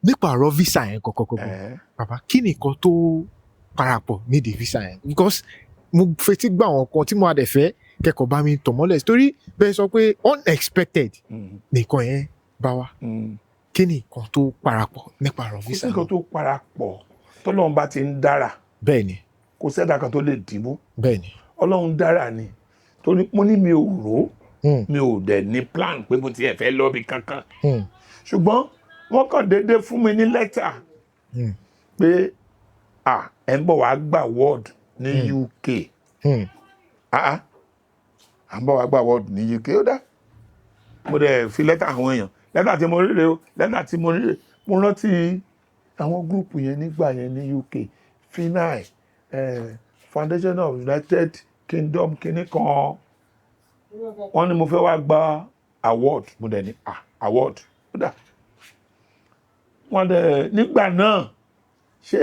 Nípa ọ̀rọ̀ visa yẹn kọ̀kọ̀kọ̀kọ̀, bàbá, kí ni nǹkan tó parapọ̀ nídìí visa yẹn? Because mo fetí gbọ́ àwọn kan tí mo adẹ̀ fẹ́ kẹ́kọ̀ọ́ bá mi tọ̀ mọ́lẹ̀, torí bẹ́ẹ̀ sọ pé unexpected nìkan yẹn bá wa. Kí ni nǹkan tó parapọ̀ nípa ọ̀rọ̀ Kò visa sí nǹkan náà? tó parapọ̀. Tọ́lọ́run bá ti ń dára, kò sẹ́dá kan tó lè dìbò. Ọlọ́run dára ni, torí mo ní mi ò rò ó, mi ò dẹ̀ ní plan pé mo tiẹ̀ fẹ́ lọ́bi kankan, ṣùgbọ́n wọ́n kàn déédéé fún mi ní lẹ́tà pé ah, ẹ̀ ń bọ̀ wá gba award ní UK. Ah ah, à ń bọ̀ wá gba award ní UK, ó dá. Mo dẹ̀ fi lẹ́tà àwọn èèyàn, lẹ́tà tí mo rí rèé o, lẹ́tà tí mo rí rèé. Mo rántí àwọn group yẹn nígbà yẹn ní UK, FINAI, Foundation of United Kingdom kìíní kan. Wọ́n ní mo fẹ́ wá gba award. Mo dẹ̀ ní, ah, award, ó dà. Wọ́n dẹ̀ nígbà náà ṣé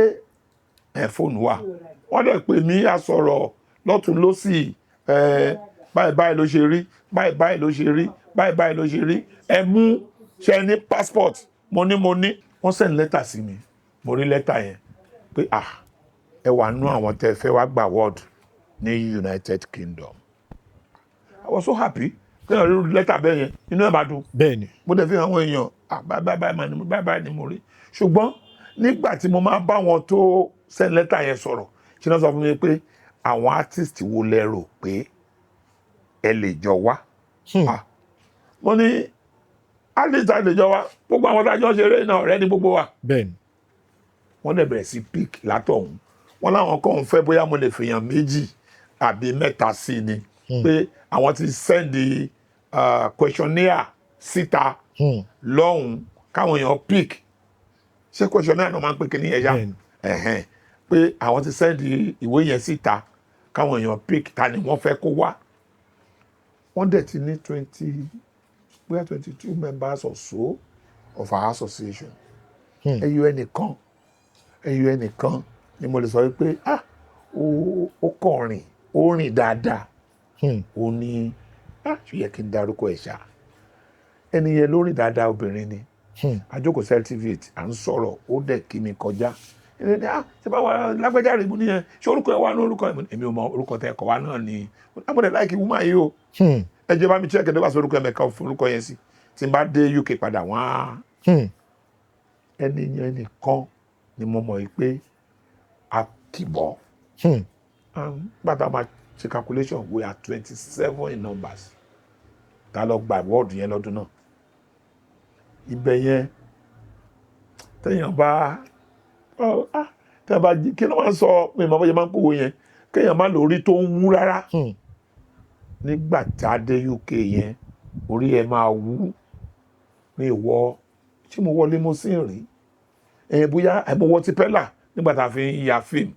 ẹ̀ fóònù wà, wọ́n dẹ̀ pè mí, a sọ̀rọ̀. Lọ́tún lọ́sì ẹ, báyìí báyìí ló ṣe rí, báyìí báyìí ló ṣe rí, báyìí báyìí ló ṣe rí. Ẹ mú ṣe ní passport. Mo ní, mo ní. Wọ́n send lẹ́tà sí mi. Mo rí lẹ́tà yẹn pé, ah, ẹ wà nú àwọn tẹ́ fẹ́ wá gba award ní United Kingdom. I was so happy. Kéèyàn rí lẹ́tà bẹ́ẹ̀ yẹn, inú ẹ̀ máa dùn. Mo dẹ̀ fi hàn àwọn èèyàn, ah, báyìí báyìí báyìí mà ní, báyìí báyìí ni mo rí. Ṣùgbọ́n nígbà tí mo máa bá wọn tó send lẹ́tà yẹn sọ̀rọ̀, ṣe náà sọ fún mi pé àwọn artist wo lẹ rò pé ẹ lè jọ wá? Ah, mo ní artist a lè jọ wá, gbogbo àwọn tá a jọ ṣeré náà, ọ̀rẹ́ ní gbogbo wa. Wọ́n dẹ̀ bẹ̀rẹ̀ sí pick látọ̀hún. Wọ́n láwọn kan ń fẹ́ bóyá mo lè fèèyàn méjì àbí mẹ́ta sí ni, pé àwọn ti send questionnaire síta lọ́hùn káwọn èèyàn pick. Ṣé questionnaire náà máa ń pè kí ní ẹ̀yà? Ẹ̀hẹ́n, pé àwọn ti send ìwé yẹn síta káwọn èèyàn pick ta ni wọ́n fẹ́ kó wá. Wọ́n dẹ̀ ti ní 20, bóyá 22 members or so of our association. Ẹyọ ẹnìkan, ẹyọ ẹnìkan ni mo lè sọ wípé, ah, ó kàn rìn, ó rìn dáadáa. Ó ní, ah, ṣó yẹ kí n darúkọ ẹ̀ ṣá? Ẹni yẹn ló rìn dáadáa, obìnrin ni. A jókòó sí LTV, à ń sọ̀rọ̀, ó dẹ̀ kí mi kọjá. Ẹni ní, ah, ṣe bá wà lágbájá rẹ̀? Mú nìyẹn, ṣé orúkọ ẹ wà ní orúkọ ẹ? Èmi ò mọ orúkọ tẹ ẹkọ wa náà ni. Amọ̀dẹ̀ like woman yìí o. Ẹ jẹ́ bá mi check ẹ̀, bá sọ orúkọ ẹ̀ mẹ́ka fún orúkọ yẹn sí. Tí n bá dé UK padà, wọ́n á ẹni yẹn nìkan ni mo mọ̀ yìí pé a kìbọ̀. Gbàtà máa ṣe calculation, we are 27 in numbers tá a lọ gba award yẹn lọ́dún náà. Ibẹ̀ yẹn, téèyàn bá ọ, ah, téèyàn bá jí, kí ló máa ń sọ pé ìmọ̀ bóyá máa ń kówó yẹn, kéèyàn má lórí tó ń wú rárá. Nígbà tá a dé UK yẹn, orí ẹ máa wú. Mi wọ, ṣé mo wọ limousine rí ẹ? Bóyá mo wọ tipẹ́là nígbà tá a fi ń ya fíìmù.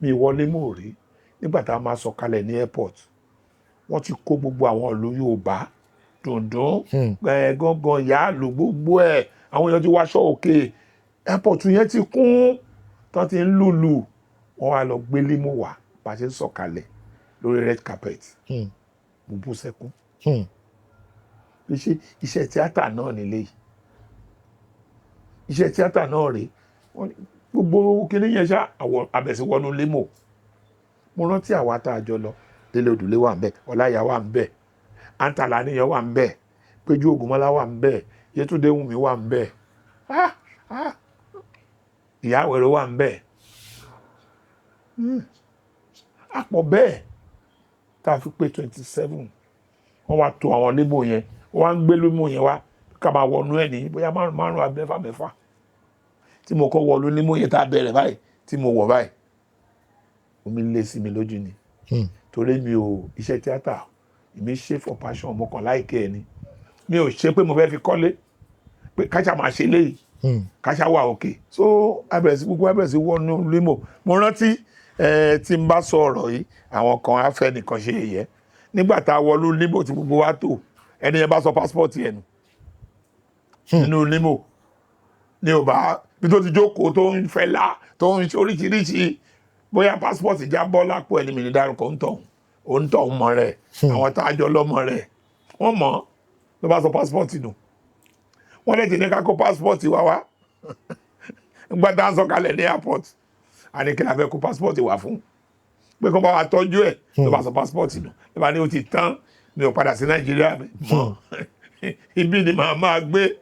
Mi wọ limo rí. Nígbà tá a máa sọ̀kalẹ̀ ní airport, wọ́n ti kó gbogbo àwọn ìlú Yorùbá, dùndún, ẹ, gángan, yàálù, gbogbo ẹ̀, àwọn èèyàn ti wáṣọ òkè. Airport yẹn ti kún tán, ti ń lùlù. Wọ́n wá lọ gbé limo wá. Bá a ṣe ń sọ̀kalẹ̀ lórí red carpet, mo bú sẹ́kún. Pé ṣé iṣẹ́ tíátà náà nílé yìí? Iṣẹ́ tíátà náà rèé? Wọ́n ní gbogbo kinní yẹn ṣá, àwọ̀ abẹ̀sí wọnú limo. Mo rántí àwa tá a jọ lọ, Délé Odùlé wà ń bẹ̀, Ọláìyá wà ń bẹ̀, Àǹtàlà níyàn wà ń bẹ̀, Péjú Ògúnmọ́lá wà ń bẹ̀, Yétúndé Wùnmí wà ń bẹ̀, ah, ah, Ìyá Àwẹ̀rọ wà ń bẹ̀. Àpọ̀ bẹ́ẹ̀ tá a fi pé 27. Wọ́n wá to àwọn limo yẹn, wọ́n wá ń gbé limo yẹn wá ká máa wọnú ẹ̀ ní bóyá márùn márùn àbí mẹ́fà mẹ́fà. Tí mo kọ́ wọnú limo yẹn tá a bẹ̀rẹ̀ báyìí, tí mo wọ̀ báyìí, omi lé sí mi lójú ni. Torí mi ò iṣẹ́ tíátà, èmi ṣe for passion. Mo kàn like ẹ̀ ni. Mi ò ṣe pé mo fẹ́ fi kọ́lé, pé káṣá máa ṣe léyìí, káṣá wà òkè. So abẹ̀rẹ̀ sí gbogbo abẹ̀rẹ̀ sí wọnú limo. Mo rántí ẹ, tí n bá sọ ọ̀rọ̀ yìí, àwọn kan á fẹ́ nìkan ṣe yẹ̀yẹ́. Nígbà tá a wọnú limo tí gbogbo wa tò, ẹni yẹn bá sọ passport yẹn nù nínú limo ní ò bá bí tó ti jókòó, tó ń fẹ́ lá, tó ń ṣe oríṣiríṣi, bóyá passport jábọ́ lápò ẹni. Mi ní dárúkọ ń tọ̀hún, òun tọ̀hún mọ̀ rẹ̀, àwọn tá a jọ lọ́mọ rẹ̀ wọ́n mọ̀. Ló bá sọ passport nù. Wọ́n lè ti ní ká kó passport wá wá nígbà tá a sọ kalẹ̀ ní airport. Àní kí la fẹ́ kó passport wá fún? Pé kó bá wa tọ́jú ẹ̀. Ló bá sọ passport nù, ló bá ní ó ti tán, mi ò padà sí Nàìjíríà mọ́, ibi ni màá máa gbé.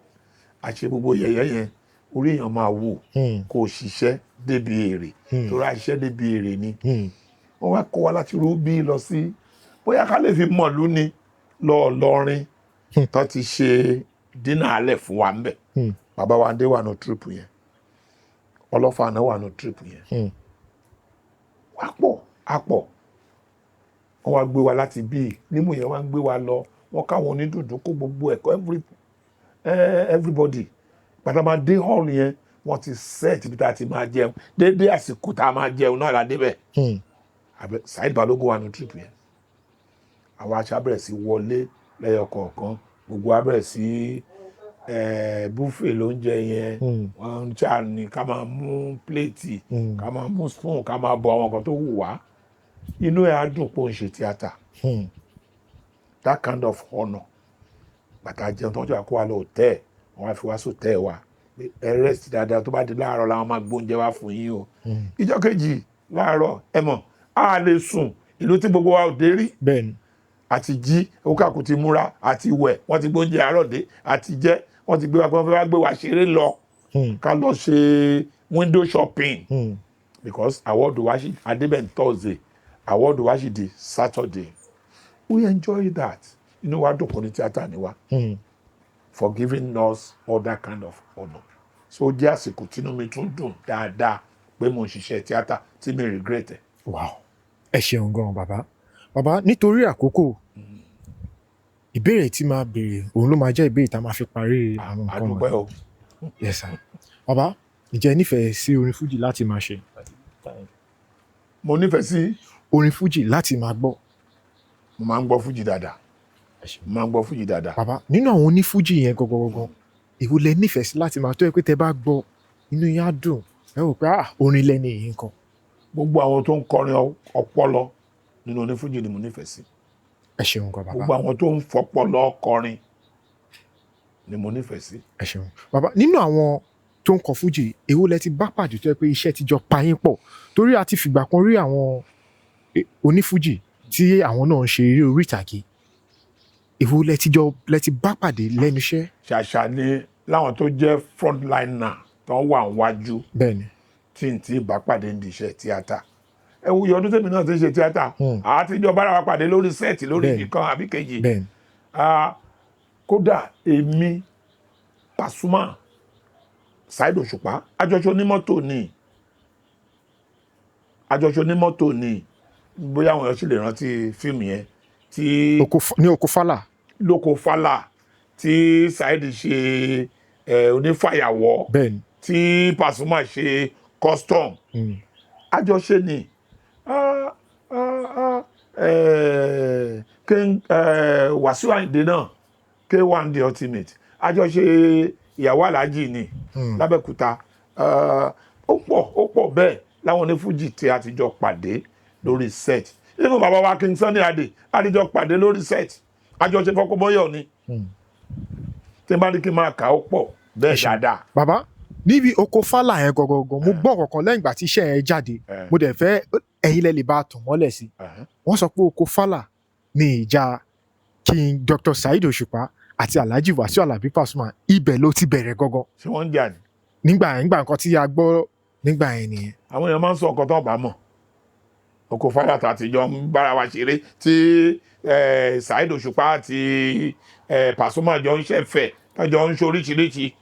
Àṣe gbogbo yẹ̀yẹ́ yẹn, orí èèyàn máa wù kó o ṣiṣẹ́ débi èrè, torí àṣiṣẹ́ débi èrè ni. Wọ́n wá kó wa láti Rúbí lọ sí, bóyá ká lè fi mọ̀lú ni, lọ lọrin tó ti ṣe dinner alẹ̀ fún wa ńbẹ̀. Bàbá wa dé wà nù trip yẹn, ọlọ́fà náà wà nù trip yẹn. Wá pọ̀, á pọ̀. Wọ́n wá gbé wa láti bíi limo yẹn, wá ń gbé wa lọ. Wọ́n káwọn onídùndún kó gbogbo ẹ̀kọ́, everybody pàtàkì. Máa dé hall yẹn, wọ́n ti set ibi tá a ti máa jẹun. Dédé àsìkò tá a máa jẹun náà la débẹ̀. Saheed Balogun wà nù trip yẹn. Àwa aṣá bẹ̀rẹ̀ sí wọlé lẹ́yọ kọ̀ọ̀kan. Gbogbo wa bẹ̀rẹ̀ sí buffet lóúnjẹ yẹn. Wọ́n ń ṣáà ní ká máa mú plate, ká máa mú spoon, ká máa bọ àwọn nǹkan tó wù wá. Inú ẹ̀ á dùn pé ó ń ṣe tíátà. That kind of honour. Bàtà jẹun tó ń jọ àkó wa lọ hotel, wọ́n wá fi wá sí hotel wa pé ẹ rest dáadáa, tó bá di láàárọ̀ làwọn máa gbóúnjẹ wá fún yín o. Ìjọ́ kejì láàárọ̀, ẹ mọ̀, a lè sùn, ìlú tí gbogbo wa ò dé rí. Àti jí, òkàkù ti múra àti wẹ̀, wọ́n ti gbóúnjẹ àárọ̀ dé, àti jẹ́, wọ́n ti gbé wa pé wọ́n fẹ́ wá gbé wa ṣeré lọ, ká lọ ṣe window shopping, because award wa ṣì adébẹ̀ Thursday, award wa ṣì di Saturday. We enjoy that. Inú wa dùn kò ní tíátà ni wa for giving us all that kind of honour. So ó jẹ́ àsìkò tínú mi tún dùn dáadáa pé mo ń ṣiṣẹ́ tíátà tí mi regret ẹ̀. Wow, ẹ ṣeun gan, bàbá. Bàbá, nítorí àkókò, ìbéèrè tí máa béèrè, òun ló máa jẹ́ ìbéèrè tá a máa fi parí àwọn nǹkan Àdúpẹ́ wọ̀nyí. o. Yes sir. Bàbá, ǹjẹ́ ẹ nífẹ̀ẹ́ sí orin fújì láti máa ṣe? Mo nífẹ̀ẹ́ sí Orin fújì láti máa gbọ́. Mo máa ń gbọ́ fújì dáadáa. Ẹ ṣeun. Mo máa ń gbọ́ fújì dáadáa. Bàbá, nínú àwọn onífújì yẹn gangan, èwo lẹ nífẹ̀ẹ́ sí láti máa tó yẹ pé tẹ bá gbọ́, inú yín á dùn, ẹ rò pé, ah, orin lẹni yìí nǹkan? Gbogbo àwọn tó ń kọrin ọpọlọ nínú onífújì ni mo nífẹ̀ẹ́ sí. Ẹ ṣeun gan, bàbá. Gbogbo àwọn tó ń fọpọlọ kọrin ni mo nífẹ̀ẹ́ sí. Ẹ ṣeun, bàbá. Nínú àwọn tó ń kọ fújì, èwo lẹ ti bá pàdé tó yẹ pé iṣẹ́ ti jọ pa yín pọ̀? Torí a ti fìgbà kan rí àwọn onífújì tí àwọn náà ń ṣe eré orí ìtàgé. Èwo lẹ ti jọ lẹ ti bá pàdé lẹ́nu iṣẹ́? Ṣàṣà ni láwọn tó jẹ́ frontliner tó ń wà níwájú tí n tí bá pàdé ní iṣẹ́ tíátà. Ẹ wo iye ọdún tèmi náà ti ń ṣe tíátà, àtijọ́ bára wa pàdé lórí set, lórí ibìkan àbí kejì. Ah, kódà èmi, Pasuma, Saheed Òṣùpá, àjọṣe onímọ́tò ni, àjọṣe onímọ́tò ni. Bóyá àwọn èèyàn sì lè rántí fíìmù yẹn tí Ní oko fálà. Lóko fálà, tí Saheed ṣe onífàyàwọ́, tí Pasuma ṣe custom. Àjọṣe ni. Ah, ah, ah, King Wasiu Ayinde náà, K1 the Ultimate, àjọṣe ìyàwó aláàjì ni lábẹ́òkúta. Ó pọ̀, ó pọ̀ bẹ́ẹ̀ láwọn onífújì tí a ti jọ pàdé lórí set. Even bàbá wa King Sunny Adé, a ti jọ pàdé lórí set, àjọṣe fọkọmọyọ ni. Tí n bá ní kí n máa kà, ó pọ̀ bẹ́ẹ̀ dáadáa. Bàbá, níbi oko fálà yẹn gangan, mo gbọ́ kankan lẹ́yìn ìgbà tí iṣẹ́ yẹn jáde. Mo dẹ̀ fẹ́ ẹ̀yin lẹ lè bá a tàn mọ́lẹ̀ sí. Wọ́n sọ pé oko fálà ní ìjà King Dr. Saheed Òṣùpá àti Alhaji Wasiu Alabi Pasuma, ibẹ̀ ló ti bẹ̀rẹ̀ gangan. Ṣé wọ́n ń jà ní? Nígbà yẹn, nígbà nǹkan tí a gbọ́ nígbà yẹn nìyẹn. Àwọn èèyàn máa ń sọ nǹkan tó bá mọ̀. Oko fálà tá a ti jọ ń bára wa ṣeré, tí Saheed Òṣùpá àti Pasuma jọ ń ṣẹ̀fẹ̀, tó jọ ń ṣoríṣiríṣi,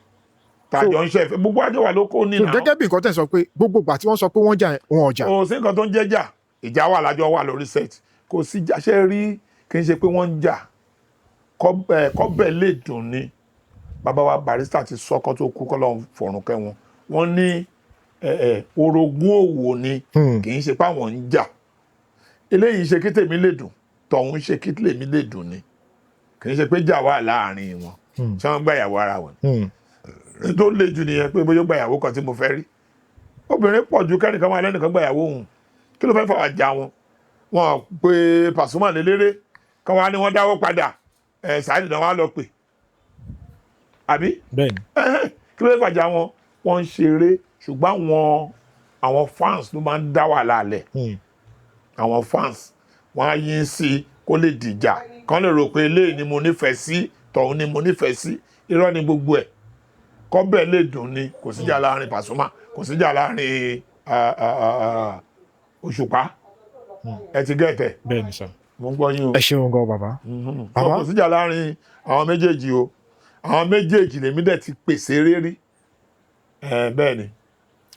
tá a jọ ń ṣẹ̀fẹ̀, gbogbo àjọ wà lóko ní So náà. gẹ́gẹ́ bí nǹkan tẹ̀ sọ pé gbogbo ìgbà tí wọ́n sọ pé wọ́n jà, wọn ò jà. Kò sí nǹkan tó ń jẹ́ jà. Ìjà wà lájọ wà lórí set, kò sí jà. Ṣe rí, kì í ṣe pé wọ́n ń jà. Kọ́bẹ̀ lè dùn ni. Bàbá wa Barrister ti sọ kọ́ tó kú, kọ́ lọ́n fọ̀rùn kẹ́ wọn, wọ́n ní orogún òwò ni. Kì í ṣe pé àwọn ń jà. Eléyìí ṣe kí tèmi lè dùn, tọ̀hún ṣe kí tèmi lè dùn ni. Kì í ṣe pé jà wà láàrin wọn. Ṣé wọ́n gbàyàwó ara wọn? Tó le jù nìyẹn, pé bóyá ó gbàyàwó kan tí mo fẹ́ rí. Obìnrin pọ̀ ju kẹ́nìkan máa lẹ́nìkan gbàyàwó òun. Kí ló fẹ́ fà wá jà wọn? Wọn pé Pasuma lélẹ́rẹ́ kan wá ní wọ́n dáwọ́ padà ẹ̀, Saheed náà wá lọ pè àbí? Bẹ́ẹ̀ni. Ẹhẹ́n, kí ló fẹ́ fàjà wọn? Wọ́n ń ṣeré, ṣùgbọ́n àwọn fans ló máa ń dá wàhálà lẹ̀. Àwọn fans, wọ́n á yín sí i kó lè dìjà, kán lè rò pé eléyìí ni mo nífẹ̀ẹ́ sí, tọ̀hún ni mo nífẹ̀ẹ́ sí. Irọ́ ni gbogbo ẹ̀. Kọ́bẹ̀ lè dùn ni. Kò síjà láàrin Pasuma, kò síjà láàrin Òṣùpá. Ẹ ti gẹ̀tẹ̀? Bẹ́ẹ̀ni sir. Mo ń gbọ́ yín o. Ẹ ṣeun gan, bàbá. Bàbá. Kò síjà láàrin àwọn méjèèjì o. Àwọn méjèèjì lèmi dẹ̀ ti pèsè rírí ẹ, bẹ́ẹ̀ ni.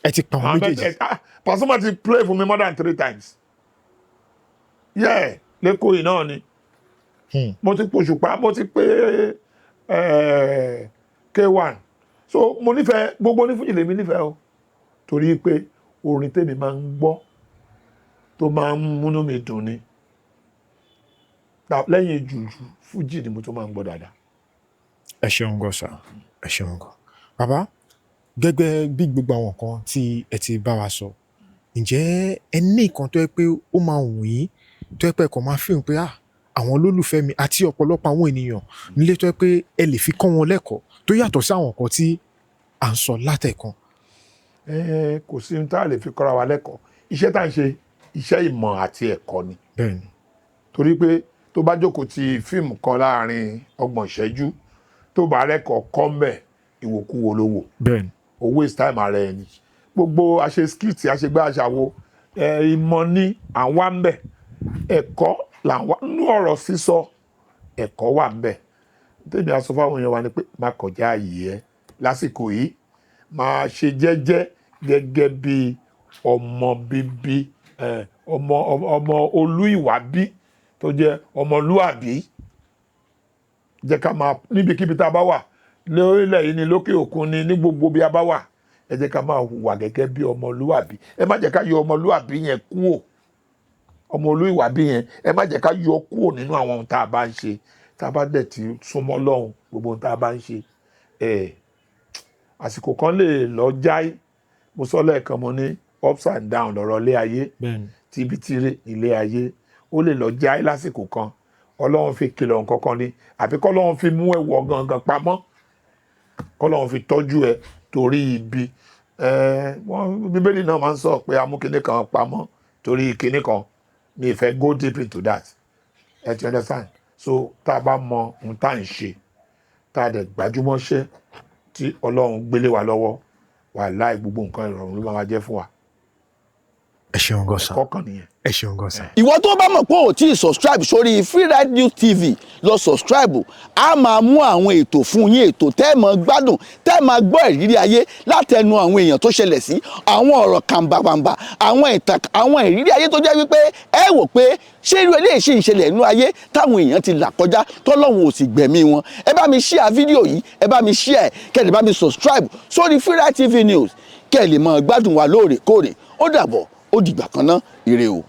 Ẹ ti pa àwọn Àwọn méjèèjì? Pasuma ti play for me more than three times, yeah, lẹ́kọ̀ọ́ yìí náà ni. Mo ti pòṣùpá, mo ti pé K1. So mo nífẹ̀ẹ́ gbogbo onífújì, lèmi nífẹ̀ẹ́ o, torí pé orin tèmi máa ń gbọ́ tó máa ń múnú mi dùn ni. Lẹ́yìn jùjú, fújì ni mo tún máa ń gbọ́ dáadáa. Ẹ ṣeun gan sir, ẹ ṣeun gan, bàbá. Gẹ́gẹ́ bí gbogbo àwọn nǹkan tí ẹ ti bá wa sọ. Ǹjẹ́ ẹ ní nǹkan tó jẹ́ pé ó máa wù yín, tó jẹ́ pé ẹ kàn máa feel pé, ah, àwọn olólùfẹ́ mi àti ọ̀pọ̀lọpọ̀ àwọn ènìyàn nílé tó jẹ́ pé ẹ lè fi kọ́ wọn lẹ́kọ̀ọ́ tó yàtọ̀ sí àwọn nǹkan tí à ń sọ látẹ̀kan? Kò sí ohun tá a lè fi kọ́ra wa lẹ́kọ̀ọ́. Iṣẹ́ tá à ń ṣe, iṣẹ́ ìmọ̀ àti ẹ̀kọ́ ni. Torí pé tó bá jókòó ti fíìmù kan láàrin 30 ìṣẹ́jú, tó bá rẹ́kọ̀ọ́ kọ́ mbẹ̀, ìwòkuwò ló wò. O waste time ara ẹni. Gbogbo àṣe skit, àṣegbá, àṣàwo, ìmọ̀ ní à ń wá ń bẹ̀, ẹ̀kọ́ là ń wá nínú ọ̀rọ̀ sísọ, ẹ̀kọ́ wà ń bẹ̀. Tèmi á sọ fáwọn èèyàn wa ni pé má kọjá ààyè ẹ lásìkò yìí, máa ṣe jẹ́jẹ́ gẹ́gẹ́ bí ọmọ bíbí, ọmọ olú ìwà bí tó jẹ́ ọmọlúàbí. Jẹ́ ká máa níbikíbi tá a bá wà lórílẹ̀ yìí ni, lókè òkun ni, ní gbogbo bí a bá wà, ẹ jẹ́ ká máa hùwà gẹ́gẹ́ bí ọmọlúàbí. Ẹ má jẹ́ ká yọ ọmọlúàbí yẹn kúò, ọmọ olú ìwà bí yẹn, ẹ má jẹ́ ká yọ kúò nínú àwọn ohun tá a bá ń ṣe. Tá a bá dẹ̀ ti súnmọ́ Ọlọ́hun, gbogbo ohun tá a bá ń ṣe, ẹ̀ àsìkò kan lè lọ jáì. Mo sọ lẹ́ẹ̀kan, mo ní ups and down lọ̀rọ̀ ilé ayé. Tibitire ilé ayé, ó lè lọ jáì lásìkò kan. Ọlọ́run fi kìlọ̀ nǹkan kan ni, àbí kọ́lọ́run fi mú ẹ̀wọ̀ gangan pamọ́, kọ́lọ́run fi tọ́jú ẹ torí ibi. Wọ́n Bíbélì náà máa ń sọ pé a mú kinní kan pamọ́ torí kinní kan. Mi ì fẹ́ go deep into that, ẹ ti understand. So tá a bá mọ ohun tá à ń ṣe, tá a dẹ̀ gbájúmọ́ṣẹ́ tí Ọlọ́run gbélé wa lọ́wọ́, wàláì, gbogbo nǹkan ìrọ̀rùn ló máa jẹ́ fún wa. Ẹ ṣeun gan sir. Ẹ̀kọ́ kan nìyẹn. Ẹ ṣeun gan sir. Ìwọ tó bá mọ̀ pé ò tí ì subscribe sórí Freeride News TV, lọ subscribe. A máa mú àwọn ètò fún yín, ètò tẹ́ ẹ̀ mọ̀ gbádùn, tẹ́ ẹ̀ máa gbọ́ ìrírí ayé látẹnu àwọn èèyàn tó ṣẹlẹ̀ sí, àwọn ọ̀rọ̀ kàǹbàkàǹbà, àwọn ìtàn, àwọn ìrírí ayé tó jẹ́ wípé ẹ wò pé ṣé irú eléyìí ṣì ń ṣẹlẹ̀ nínú ayé táwọn èèyàn ti là kọjá, tọ́lọ́run ò sì gbẹ̀mí wọn. Ẹ bá mi share fídíò yìí, ẹ bá mi share, kẹ́ ẹ lè bá mi subscribe sórí Freeride TV News, kẹ́ ẹ lè máa gbádùn wa lóòrèkóòrè. Ó dàbọ̀, ó dìgbà kan náà, ire o.